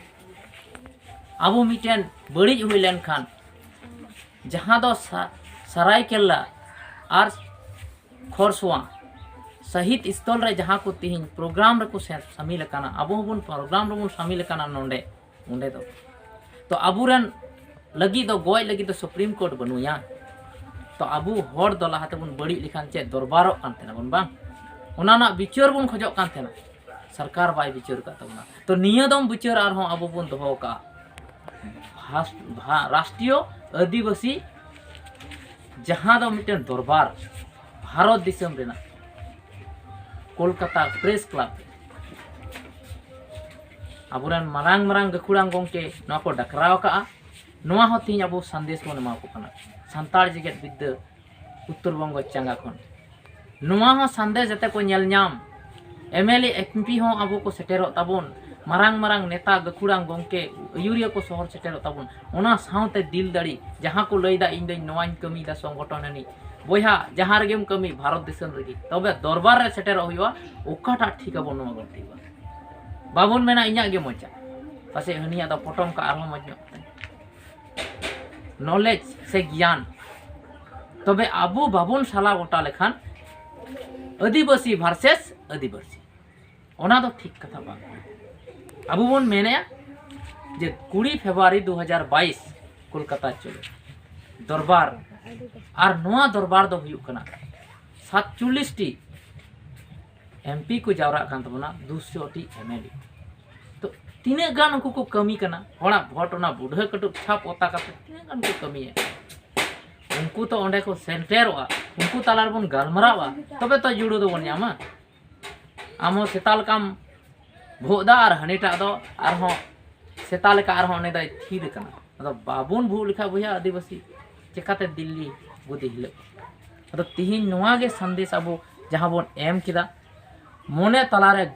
ᱟᱵᱚ ᱢᱤᱫᱴᱮᱱ ᱵᱟᱹᱲᱤᱡ ᱦᱩᱭ ᱞᱮᱱᱠᱷᱟᱱ, ᱡᱟᱦᱟᱸ ᱫᱚ ᱥᱟ-, ᱥᱟᱨᱟᱭᱠᱮᱞᱞᱟ ᱟᱨ ᱠᱷᱚᱨᱥᱚᱣᱟ ᱥᱟᱹᱦᱤᱫ ᱥᱛᱷᱚᱞ ᱨᱮ ᱡᱟᱦᱟᱸ ᱠᱚ ᱛᱤᱦᱤᱧ ᱯᱨᱳᱜᱨᱟᱢ ᱨᱮᱠᱚ ᱥᱮ-, ᱥᱟᱢᱤᱞ ᱟᱠᱟᱱᱟ, ᱟᱵᱚ ᱦᱚᱸᱵᱚᱱ ᱯᱨᱳᱜᱨᱟᱢ ᱨᱮᱵᱚᱱ ᱥᱟᱢᱤᱞ ᱟᱠᱟᱱᱟ ᱱᱚᱰᱮ, ᱚᱸᱰᱮ ᱫᱚ᱾ ᱛᱚ ᱟᱵᱚᱨᱮᱱ ᱞᱟᱹᱜᱤᱫ ᱫᱚ, ᱜᱚᱡ ᱞᱟᱹᱜᱤᱫ ᱫᱚ ᱥᱩᱯᱨᱤᱢ ᱠᱳᱨᱴ ᱵᱟᱹᱱᱩᱭᱟ᱾ ᱛᱚ ᱟᱵᱚ ᱦᱚᱲ ᱫᱚ ᱞᱟᱦᱟ ᱛᱮᱵᱚᱱ ᱵᱟᱹᱲᱤᱡ ᱞᱮᱠᱷᱟᱱ ᱪᱮᱫ ᱫᱚᱨᱵᱟᱨᱚᱜ ᱠᱟᱱ ᱛᱟᱦᱮᱱᱟ ᱵᱚᱱ, ᱵᱟᱝ? ᱚᱱᱟ ᱨᱮᱱᱟᱜ ᱵᱤᱪᱟᱹᱨ ᱵᱚᱱ ᱠᱷᱚᱡᱚᱜ ᱠᱟᱱ ᱛᱟᱦᱮᱱᱟ, ᱥᱚᱨᱠᱟᱨ ᱵᱟᱭ ᱵᱤᱪᱟᱹᱨ ᱟᱠᱟᱫ ᱛᱟᱵᱚᱱᱟ᱾ ᱛᱚ ᱱᱤᱭᱟᱹ ᱫᱚᱢ ᱵᱤᱪᱟᱹᱨ ᱟᱨᱦᱚᱸ ᱟᱵᱚ ᱵᱚᱱ ᱫᱚᱦᱚ ᱟᱠᱟᱫᱼᱟ᱾ ᱵᱷᱟᱥ-, ᱵᱷᱟ-, ᱨᱟᱥᱴᱨᱤᱭᱚ ᱟᱹᱫᱤᱵᱟᱹᱥᱤ ᱡᱟᱦᱟᱸ ᱫᱚ ᱢᱤᱫᱴᱮᱱ ᱫᱚᱨᱵᱟᱨ ᱵᱷᱟᱨᱚᱛ ᱫᱤᱥᱚᱢ ᱨᱮᱱᱟᱜ ᱠᱳᱞᱠᱟᱛᱟ ᱯᱨᱮᱥ ᱠᱞᱟᱵᱽ ᱨᱮ ᱟᱵᱚᱨᱮᱱ ᱢᱟᱨᱟᱝ ᱢᱟᱨᱟᱝ ᱜᱟᱹᱠᱷᱩᱲᱟᱱ ᱜᱚᱢᱠᱮ ᱱᱚᱣᱟ ᱠᱚ ᱰᱟᱠᱨᱟᱣ ᱟᱠᱟᱫᱼᱟ᱾ ᱱᱚᱣᱟ ᱦᱚᱸ ᱛᱮᱦᱮᱧ ᱟᱵᱚ ᱥᱟᱸᱫᱮᱥ ᱵᱚᱱ ᱮᱢᱟ ᱠᱚ ᱠᱟᱱᱟ᱾ ᱥᱟᱱᱛᱟᱲ ᱡᱮᱜᱮᱛ ᱵᱤᱫᱽᱫᱟᱹ ᱩᱛᱛᱚᱨ ᱵᱚᱝᱜᱚ ᱪᱟᱸᱜᱟ ᱠᱷᱚᱱ ᱱᱚᱣᱟ ᱦᱚᱸ ᱥᱟᱸᱫᱮᱥ ᱡᱟᱛᱮ ᱠᱚ ᱧᱮᱞ ᱧᱟᱢ, ᱮᱢ ᱮᱞ ᱮ, ᱮᱢ ᱯᱤ ᱦᱚᱸ ᱟᱵᱚ ᱠᱚ ᱥᱮᱴᱮᱨᱚᱜ ᱛᱟᱵᱚᱱ, ᱢᱟᱨᱟᱝ ᱢᱟᱨᱟᱝ ᱱᱮᱛᱟ, ᱜᱟᱹᱠᱷᱩᱲᱟᱱ ᱜᱚᱢᱠᱮ, ᱟᱹᱭᱩᱨᱤᱭᱟᱹ ᱠᱚ ᱥᱚᱦᱚᱨ ᱥᱮᱴᱮᱨᱚᱜ ᱛᱟᱵᱚᱱ᱾ ᱚᱱᱟ ᱥᱟᱶᱛᱮ ᱫᱤᱞ ᱫᱟᱲᱮ, ᱡᱟᱦᱟᱸ ᱠᱚ ᱞᱟᱹᱭᱫᱟ ᱤᱧ ᱫᱚᱧ ᱱᱚᱣᱟᱧ ᱠᱟᱹᱢᱤᱭᱮᱫᱟ ᱥᱚᱝᱜᱚᱴᱷᱚᱱ ᱟᱹᱱᱤᱡ, ᱵᱚᱭᱦᱟ, ᱡᱟᱦᱟᱸ ᱨᱮᱜᱮᱢ ᱠᱟᱹᱢᱤ, ᱵᱷᱟᱨᱚᱛ ᱫᱤᱥᱚᱢ ᱨᱮᱜᱮ, ᱛᱚᱵᱮ ᱫᱚᱨᱵᱟᱨ ᱨᱮ ᱥᱮᱴᱮᱨᱚᱜ ᱦᱩᱭᱩᱜᱼᱟ᱾ ᱚᱠᱟᱴᱟᱜ ᱴᱷᱤᱠ ᱟᱵᱚᱱ, ᱱᱚᱣᱟ ᱵᱚᱱ ᱴᱷᱤᱠᱟ᱾ ᱵᱟᱵᱚᱱ ᱢᱮᱱᱟ ᱤᱧᱟᱹᱜ ᱜᱮ ᱢᱚᱡᱟ, ᱯᱟᱥᱮᱡ ᱦᱟᱹᱱᱤᱭᱟᱜ ᱫᱚ ᱯᱚᱴᱚᱢ ᱠᱟᱜ ᱟᱨᱦᱚᱸ ᱢᱚᱡᱽ ᱧᱚᱜ᱾ ᱱᱚᱞᱮᱡᱽ ᱥᱮ ᱜᱮᱭᱟᱱ, ᱛᱚᱵᱮ ᱟᱵᱚ ᱵᱟᱵᱚᱱ ᱥᱟᱞᱟ ᱜᱚᱴᱟ ᱞᱮᱠᱷᱟᱱ ᱟᱹᱫᱤᱵᱟᱹᱥᱤ ᱵᱷᱟᱨᱥᱮᱥ ᱟᱹᱫᱤᱵᱟᱹᱥᱤ, ᱚᱱᱟ ᱫᱚ ᱴᱷᱤᱠ ᱠᱟᱛᱷᱟ ᱵᱟᱝ ᱠᱟᱱᱟ᱾ ᱟᱵᱚ ᱵᱚᱱ ᱢᱮᱱᱮᱫᱼᱟ ᱡᱮ ᱠᱩᱲᱤ ᱯᱷᱮᱵᱽᱨᱩᱣᱟᱨᱤ ᱫᱩ ᱦᱟᱡᱟᱨ ᱵᱟᱭᱤᱥ ᱠᱳᱞᱠᱟᱛᱟ ᱪᱚᱞᱚ ᱫᱚᱨᱵᱟᱨ, ᱟᱨ ᱱᱚᱣᱟ ᱫᱚᱨᱵᱟᱨ ᱫᱚ ᱦᱩᱭᱩᱜ ᱠᱟᱱᱟ ᱥᱟᱛᱪᱚᱞᱞᱤᱥ ᱴᱤ ᱮᱢ ᱯᱤ ᱠᱚ ᱡᱟᱣᱨᱟᱜ ᱠᱟᱱ ᱛᱟᱵᱚᱱᱟ, ᱫᱩᱥᱚ ᱴᱤ ᱮᱢ ᱮᱞ ᱮ᱾ ᱛᱚ ᱛᱤᱱᱟᱹᱜ ᱜᱟᱱ ᱩᱱᱠᱩ ᱠᱚ ᱠᱟᱹᱢᱤ ᱠᱟᱱᱟ? ᱦᱚᱲᱟᱜ ᱵᱷᱳᱴ ᱚᱱᱟ ᱵᱩᱰᱷᱟᱹ ᱠᱟᱹᱴᱩᱵ ᱪᱷᱟᱯ ᱚᱛᱟ ᱠᱟᱛᱮ ᱛᱤᱱᱟᱹᱜ ᱜᱟᱱ ᱠᱚ ᱠᱟᱹᱢᱤᱭᱟ? ᱩᱱᱠᱩ ᱛᱚ ᱚᱸᱰᱮ ᱠᱚ ᱥᱮᱴᱮᱨᱚᱜᱼᱟ, ᱩᱱᱠᱩ ᱛᱟᱞᱟ ᱨᱮᱵᱚᱱ ᱜᱟᱞᱢᱟᱨᱟᱣᱟ, ᱛᱚᱵᱮ ᱛᱚ ᱡᱩᱲᱟᱹ ᱫᱚᱵᱚᱱ ᱧᱟᱢᱟ᱾ ᱟᱢ ᱦᱚᱸ ᱥᱮᱛᱟ ᱞᱮᱠᱟᱢ ᱵᱷᱩᱜ ᱮᱫᱟ ᱟᱨ ᱦᱟᱹᱱᱤᱴᱟᱜ ᱫᱚ ᱟᱨᱦᱚᱸ ᱥᱮᱛᱟ ᱞᱮᱠᱟ ᱟᱨᱦᱚᱸ ᱩᱱᱤ ᱫᱚᱭ ᱛᱷᱤᱨ ᱟᱠᱟᱱᱟ᱾ ᱟᱫᱚ ᱵᱟᱵᱚᱱ ᱵᱷᱩᱜ ᱞᱮᱠᱷᱟᱡ ᱵᱚᱭᱦᱟ ᱟᱹᱫᱤᱵᱟᱹᱥᱤ, ᱪᱮᱠᱟᱛᱮ ᱫᱤᱞᱞᱤ ᱵᱩᱫᱤ ᱦᱤᱞᱟᱹᱜ? ᱟᱫᱚ ᱛᱤᱦᱤᱧ ᱱᱚᱣᱟ ᱜᱮ ᱥᱟᱸᱫᱮᱥ ᱟᱵᱚ ᱡᱟᱦᱟᱸ ᱵᱚᱱ ᱮᱢ ᱠᱮᱫᱟ, ᱢᱚᱱᱮ ᱛᱟᱞᱟᱨᱮ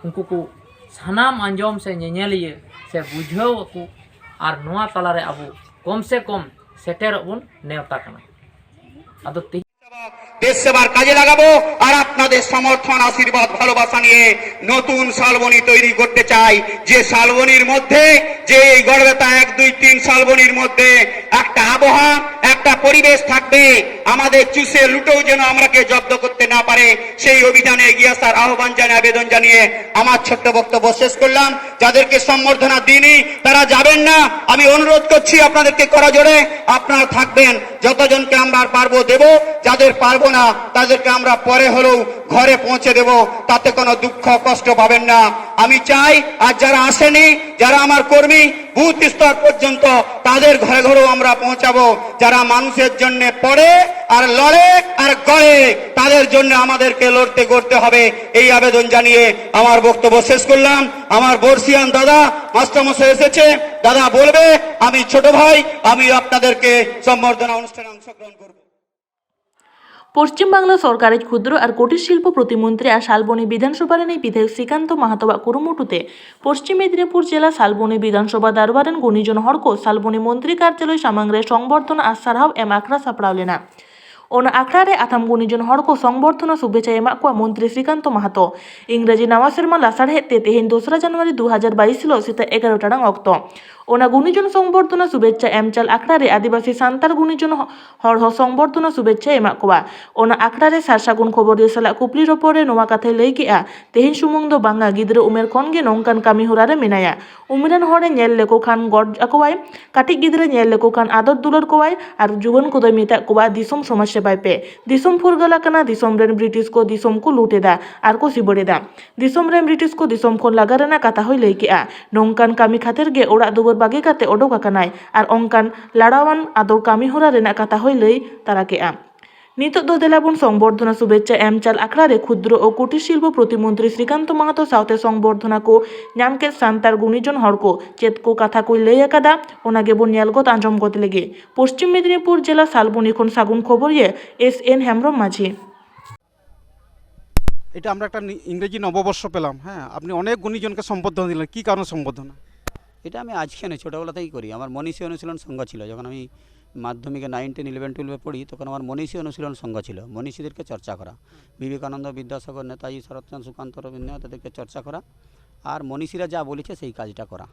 ᱩᱱᱠᱩ ᱠᱚ ᱥᱟᱱᱟᱢ ᱟᱸᱡᱚᱢ ᱥᱮ ᱧᱮᱧᱮᱞᱤᱭᱟᱹ ᱥᱮ ᱵᱩᱡᱷᱟᱹᱣ ᱟᱠᱚ, ᱟᱨ ᱱᱚᱣᱟ ᱛᱟᱞᱟᱨᱮ ᱟᱵᱚ ᱠᱚᱢ ᱥᱮ ᱠᱚᱢ ᱥᱮᱴᱮᱨᱚᱜ ᱵᱚᱱ ᱱᱮᱣᱛᱟ ᱠᱟᱱᱟ᱾ ᱟᱫᱚ ᱛᱮᱦᱮᱧ ᱫᱮশ সেবার কাজে লাগাবো। আর আপনাদের সমর্থন, আশীর্বাদ, ভালোবাসা নিয়ে নতুন শালবনী তৈরি করতে চাই, যে শালবনীর মধ্যে, যে এই গড়বেতা এক দুই তিন শালবনীর মধ্যে একটা আবহাওয়া, একটা পরিবেশ থাকবে। আমাদের চুষে লুটেও যেন আমরাকে জব্দ করতে না পারে, সেই অভিযানে এগিয়ে আসার আহ্বান জানিয়ে, আবেদন জানিয়ে আমার ছোট্ট বক্তব্য শেষ করলাম। যাদেরকে সম্বর্ধনা দিইনি, তারা যাবেন না। আমি অনুরোধ করছি আপনাদেরকে করা জোরে, আপনারা থাকবেন। যতজনকে আমরা পারবো দেব, যাদের পারবো না তাদেরকে আমরা পরে হলেও ঘরে পৌঁছে দেব, তাতে কোনো দুঃখ কষ্ট পাবেন না। আমি চাই আর যারা আসেনি, যারা আমার কর্মী, বুথ স্তর পর্যন্ত তাদের ঘরে ঘরেও আমরা পৌঁছাবো। যারা মানুষের জন্য পড়ে আর লড়ে আর গড়ে, তাদের জন্য আমাদেরকে লড়তে গড়তে হবে। এই আবেদন জানিয়ে আমার বক্তব্য শেষ করলাম। আমার বর্ষিয়ান দাদা মাস্টারমশাই এসেছে, দাদা বলবে, আমি ছোট ভাই, আমি আপনাদেরকে সম্বর্ধনা অনুষ্ঠানে অংশগ্রহণ করব। পশ্চিমবাংলা সরকারের ক্ষুদ্র আর কুটির শিল্প প্রতিমন্ত্রী আর শালবনী বিধানসভা ᱨᱤᱱᱤᱡ ᱵᱤᱫᱷᱟᱭᱚᱠ ᱥᱨᱤᱠᱟᱱᱛ ᱢᱟᱦᱟᱛᱚᱣᱟᱜ ᱠᱩᱨᱩᱢᱩᱴᱩ ᱛᱮ ᱯᱚᱥᱪᱤᱢ ᱢᱮᱫᱤᱱᱤᱯᱩᱨ ᱡᱮᱞᱟ ᱥᱟᱞᱵᱚᱱᱤ ᱵᱤᱫᱷᱟᱱᱥᱚᱵᱷᱟ ᱫᱟᱨᱵᱟᱨ ᱨᱮᱱ ᱜᱩᱱᱤᱡᱚᱱ ᱦᱚᱲ ᱠᱚ ᱥᱟᱞᱵᱚᱱᱤ ᱢᱚᱱᱛᱨᱤ ᱠᱟᱨᱡᱟᱞᱚᱭ ᱥᱟᱢᱟᱝ ᱨᱮ ᱥᱚᱝᱵᱚᱨᱫᱷᱚᱱᱟ ᱟᱨ ᱥᱟᱨᱦᱟᱣ ᱮᱢ ᱟᱠᱷᱲᱟ ᱥᱟᱯᱲᱟᱣ ᱞᱮᱱᱟ᱾ ᱚᱱᱟ ᱟᱠᱷᱲᱟ ᱨᱮ ᱟᱛᱷᱟᱢ ᱜᱩᱱᱤᱡᱚᱱ ᱦᱚᱲ ᱠᱚ ᱥᱚᱝᱵᱚᱨᱫᱷᱚᱱᱟ ᱥᱩᱵᱷᱮᱪᱷᱟᱭ ᱮᱢᱟᱜ ᱠᱚᱣᱟ ᱢᱚᱱᱛᱨᱤ ᱥᱨᱤᱠᱟᱱᱛᱚ ᱢᱟᱦᱟᱛᱚ᱾ ᱤᱝᱨᱮᱡᱤ ᱱᱟᱣᱟ ᱥᱮᱨᱢᱟ ᱞᱟᱥᱟᱲᱦᱮᱫ ᱛᱮ ᱛᱮᱦᱮᱧ ᱫᱚᱥᱨᱟ ᱡᱟᱱᱩᱣᱟᱨᱤ ᱫᱩ ᱦᱟᱡᱟᱨ ᱵᱟᱭᱤᱥ ᱦᱤᱞᱚᱜ ᱥᱮᱛᱟᱜ ᱮᱜᱟᱨᱚ ᱴᱟᱲᱟᱝ ᱚᱠᱛᱚ ᱚᱱᱟ ᱜᱩᱱᱤᱡᱚᱱ ᱥᱚᱝᱵᱚᱨᱫᱷᱚᱱᱟ ᱥᱩᱵᱷᱮᱪᱷᱟ ᱮᱢᱪᱟᱞ ᱟᱠᱷᱲᱟ ᱨᱮ ᱟᱹᱫᱤᱵᱟᱹᱥᱤ ᱥᱟᱱᱛᱟᱲ ᱜᱩᱱᱤᱡᱚᱱ ᱦᱚ-, ᱦᱚᱲ ᱦᱚᱸ ᱥᱚᱝᱵᱚᱨᱫᱷᱚᱱᱟ ᱥᱩᱵᱷᱮᱪᱷᱟ ᱮᱢᱟᱜ ᱠᱚᱣᱟ᱾ ᱚᱱᱟ ᱟᱠᱷᱲᱟ ᱨᱮ ᱥᱟᱨ ᱥᱟᱹᱜᱩᱱ ᱠᱷᱚᱵᱚᱨᱤᱭᱟᱹ ᱥᱟᱞᱟᱜ ᱠᱩᱯᱞᱤ ᱨᱚᱯᱚᱲ ᱨᱮ ᱱᱚᱣᱟ ᱠᱟᱛᱷᱟᱭ ᱞᱟᱹᱭ ᱠᱮᱫᱼᱟ, ᱛᱮᱦᱮᱧ ᱥᱩᱢᱩᱝ ᱫᱚ ᱵᱟᱝᱟ, ᱜᱤᱫᱽᱨᱟᱹ ᱩᱢᱮᱨ ᱠᱷᱚᱱ ᱜᱮ ᱱᱚᱝᱠᱟᱱ ᱠᱟᱹᱢᱤ ᱦᱚᱨᱟ ᱨᱮ ᱢᱮᱱᱟᱭᱟ᱾ ᱩᱢᱮᱨᱟᱱ ᱦᱚᱲᱮ ᱧᱮᱞ ᱞᱮᱠᱚ ᱠᱷᱟᱱ ᱜᱚᱰ ᱟᱠᱚᱣᱟᱭ, ᱠᱟᱹᱴᱤᱡ ᱜᱤᱫᱽᱨᱟᱹ ᱧᱮᱞ ᱞᱮᱠᱚ ᱠᱷᱟᱱ ᱟᱫᱚᱨ ᱫᱩᱞᱟᱹᱲ ᱠᱚᱣᱟᱭ ᱟᱨ ᱡᱩᱣᱟᱹᱱ ᱠᱚᱫᱚᱭ ᱢᱮᱛᱟᱜ ᱠᱚᱣᱟ ᱫᱤᱥᱚᱢ ᱥᱚᱢᱟᱡᱽ ᱥᱮᱵᱟᱭ ᱯᱮ᱾ ᱫᱤᱥᱚᱢ ᱯᱷᱩᱨᱜᱟᱹᱞ ᱟᱠᱟᱱᱟ, ᱫᱤᱥᱚᱢ ᱨᱮᱱ ᱵᱨᱤᱴᱤᱥ ᱠᱚ ᱫᱤᱥᱚᱢ ᱠᱚ ᱞᱩᱴ ᱮᱫᱟ ᱟᱨ ᱠᱚ ᱥᱤᱵᱟᱹᱲ ᱮᱫᱟ᱾ ᱫᱤᱥᱚᱢ ᱨᱮᱱ ᱵᱨᱤᱴᱤᱥ ᱠᱚ ᱫᱤᱥᱚᱢ ᱠᱷᱚᱱ ᱞᱟᱜᱟ ᱨᱮᱱᱟᱜ ᱠᱟᱛᱷᱟ ᱦᱚᱸᱭ ᱞᱟᱹᱭ ᱠᱮᱫᱼᱟ᱾ ᱱᱚᱝᱠᱟᱱ ᱠᱟᱹᱢᱤ ᱠᱷᱟᱹᱛᱤᱨ ᱜᱮ ᱚᱲᱟᱜ ᱫᱩᱣᱟᱹᱨ ᱵᱟᱹᱜᱤ ᱠᱟᱛᱮ ᱚᱰᱚᱠ ᱟᱠᱟᱱᱟᱭ ᱟᱨ ᱚᱱᱠᱟᱱ ᱞᱟᱲᱟᱣᱟᱱ ᱟᱫᱚᱨ ᱠᱟᱹᱢᱤ ᱦᱚᱨᱟ ᱨᱮᱱᱟᱜ ᱠᱟᱛᱷᱟ ᱦᱚᱸᱭ ᱞᱟᱹᱭ ᱛᱟᱨᱟ ᱠᱮᱫᱼᱟ᱾ ᱱᱤᱛᱚᱜ ᱫᱚ ᱫᱮᱞᱟ ᱵᱚᱱ ᱥᱚᱝᱵᱚᱨᱫᱷᱚᱱᱟ ᱥᱩᱵᱷᱮᱪᱷᱟ ᱮᱢ ᱪᱟᱞ ᱟᱠᱷᱲᱟ ᱨᱮ ᱠᱷᱩᱫᱨᱚ ᱳ ᱠᱩᱴᱤᱨ ᱥᱤᱞᱯᱚ ᱯᱨᱚᱛᱤᱢᱚᱱᱛᱨᱤ ᱥᱨᱤᱠᱟᱱᱛᱚ ᱢᱟᱦᱟᱛᱚ ᱥᱟᱶᱛᱮ ᱥᱚᱝᱵᱚᱨᱫᱷᱚᱱᱟ ᱠᱚ ᱧᱟᱢ ᱠᱮᱫ ᱥᱟᱱᱛᱟᱲ ᱜᱩᱱᱤᱡᱚᱱ ᱦᱚᱲ ᱠᱚ ᱪᱮᱫ ᱠᱚ ᱠᱟᱛᱷᱟ ᱠᱚᱭ ᱞᱟᱹᱭ ᱟᱠᱟᱫᱟ, ᱚᱱᱟ ᱜᱮᱵᱚᱱ ᱧᱮᱞ ᱜᱚᱫ ᱟᱸᱡᱚᱢ ᱜᱚᱫ ᱞᱮᱜᱮ᱾ ᱯᱚᱥᱪᱤᱢ ᱢᱮᱫᱤᱱᱤᱯᱩᱨ ᱡᱮᱞᱟ ᱥᱟᱞᱵᱚᱱᱤ ᱠᱷᱚᱱ ᱥᱟᱹᱜᱩᱱ ᱠᱷᱚᱵᱚᱨᱤᱭᱟᱹ ᱮᱥ ᱮᱱ ᱦᱮᱢᱵᱨᱚᱢ ᱢᱟᱹᱡᱷᱤ᱾ এটা আমরা একটা নি- ইংরেজি নববর্ষ পেলাম। হ্যাঁ, আপনি অনেক গুণীজনকে সম্বর্ধনা দিলেন, কি কারণে সম্বর্ধনা? এটা আমি আজকে নয়, ছোটোবেলা থেকেই করি। আমার মনীষী অনুশীলন সংঘ ছিল। যখন আমি মাধ্যমিকে নাইন টেন ইলেভেন টুয়েলভে পড়ি, তখন আমার মনীষী অনুশীলন সংঘ ছিল। মনীষীদেরকে চর্চা করা, বিবেকানন্দ, বিদ্যাসাগর, নেতাজি, শরৎচন্দ্র, সুকান্ত, রবীন্দ্রনাথ, তাদেরকে চর্চা করা, আর মনীষীরা যা বলেছে সেই কাজটা করা।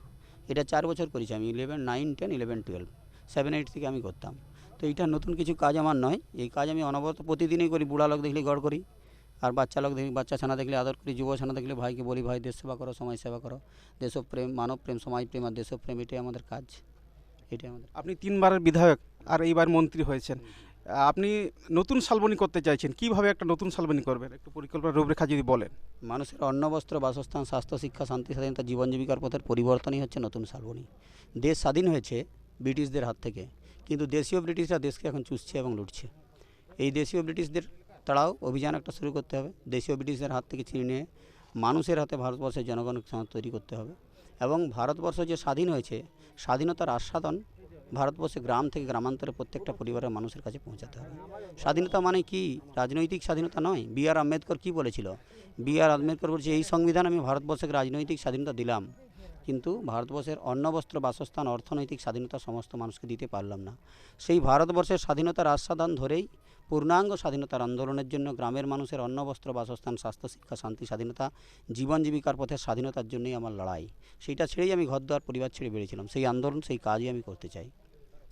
এটা চার বছর করেছি আমি, eleven nine ten eleven twelve, seven eight থেকে আমি করতাম। তো এটা নতুন কিছু কাজ আমার নয়, এই কাজ আমি অনবরত প্রতিদিনই করি। বুড়া লোক দেখলে গড় করি, আর বাচ্চা লোক দেখলে, বাচ্চা ছানা দেখলে আদর করি, যুব ছানা দেখলে ভাইকে বলি, "ভাই, দেশ সেবা করো, সমাজ সেবা করো।" দেশপ্রেম, মানবপ্রেম, সমাজপ্রেম আর দেশপ্রেম, এটাই আমাদের কাজ, এটাই আমাদের। আপনি তিনবারের বিধায়ক আর এইবার মন্ত্রী হয়েছেন। আপনি নতুন শালবনি করতে চাইছেন, কিভাবে একটা নতুন শালবনি করবেন, একটু পরিকল্পনা রূপরেখা যদি বলেন। মানুষের অন্ন, বস্ত্র, বাসস্থান, স্বাস্থ্য, শিক্ষা, শান্তি, স্বাধীনতা, জীবন, জীবিকার পথের পরিবর্তনই হচ্ছে নতুন শালবনি। দেশ স্বাধীন হয়েছে ব্রিটিশদের হাত থেকে, কিন্তু দেশীয় ব্রিটিশরা দেশকে এখন চুষছে এবং লুটছে। এই দেশীয় ব্রিটিশদের তাড়াও অভিযান একটা শুরু করতে হবে। দেশীয় ব্রিটিশদের হাত থেকে ছিনিয়ে নিয়ে মানুষের হাতে ভারতবর্ষের জনগণকে সমাজ তৈরি করতে হবে। এবং ভারতবর্ষ যে স্বাধীন হয়েছে, স্বাধীনতার আস্বাদন ভারতবর্ষে গ্রাম থেকে গ্রামান্তরে প্রত্যেকটা পরিবারের মানুষের কাছে পৌঁছাতে হবে। স্বাধীনতা মানে কি? রাজনৈতিক স্বাধীনতা নয়। বি আর আম্বেদকর কি বলেছিল? বি আর আম্বেদকর বলছে, "এই সংবিধান আমি ভারতবর্ষকে রাজনৈতিক স্বাধীনতা দিলাম, কিন্তু ভারতবর্ষের অন্ন, বস্ত্র, বাসস্থান, অর্থনৈতিক স্বাধীনতা সমস্ত মানুষকে দিতে পারলাম না।" সেই ভারতবর্ষের স্বাধীনতার আস্বাদন ধরেই পূর্ণাঙ্গ স্বাধীনতার আন্দোলনের জন্য, গ্রামের মানুষের অন্ন, বস্ত্র, বাসস্থান, স্বাস্থ্য, শিক্ষা, শান্তি, স্বাধীনতা, জীবন জীবিকার পথে স্বাধীনতার জন্যই আমার লড়াই। সেইটা ছেড়েই আমি ঘরদুয়ার, পরিবার ছেড়ে বেরিয়েছিলাম। সেই আন্দোলন, সেই কাজই আমি করতে চাই।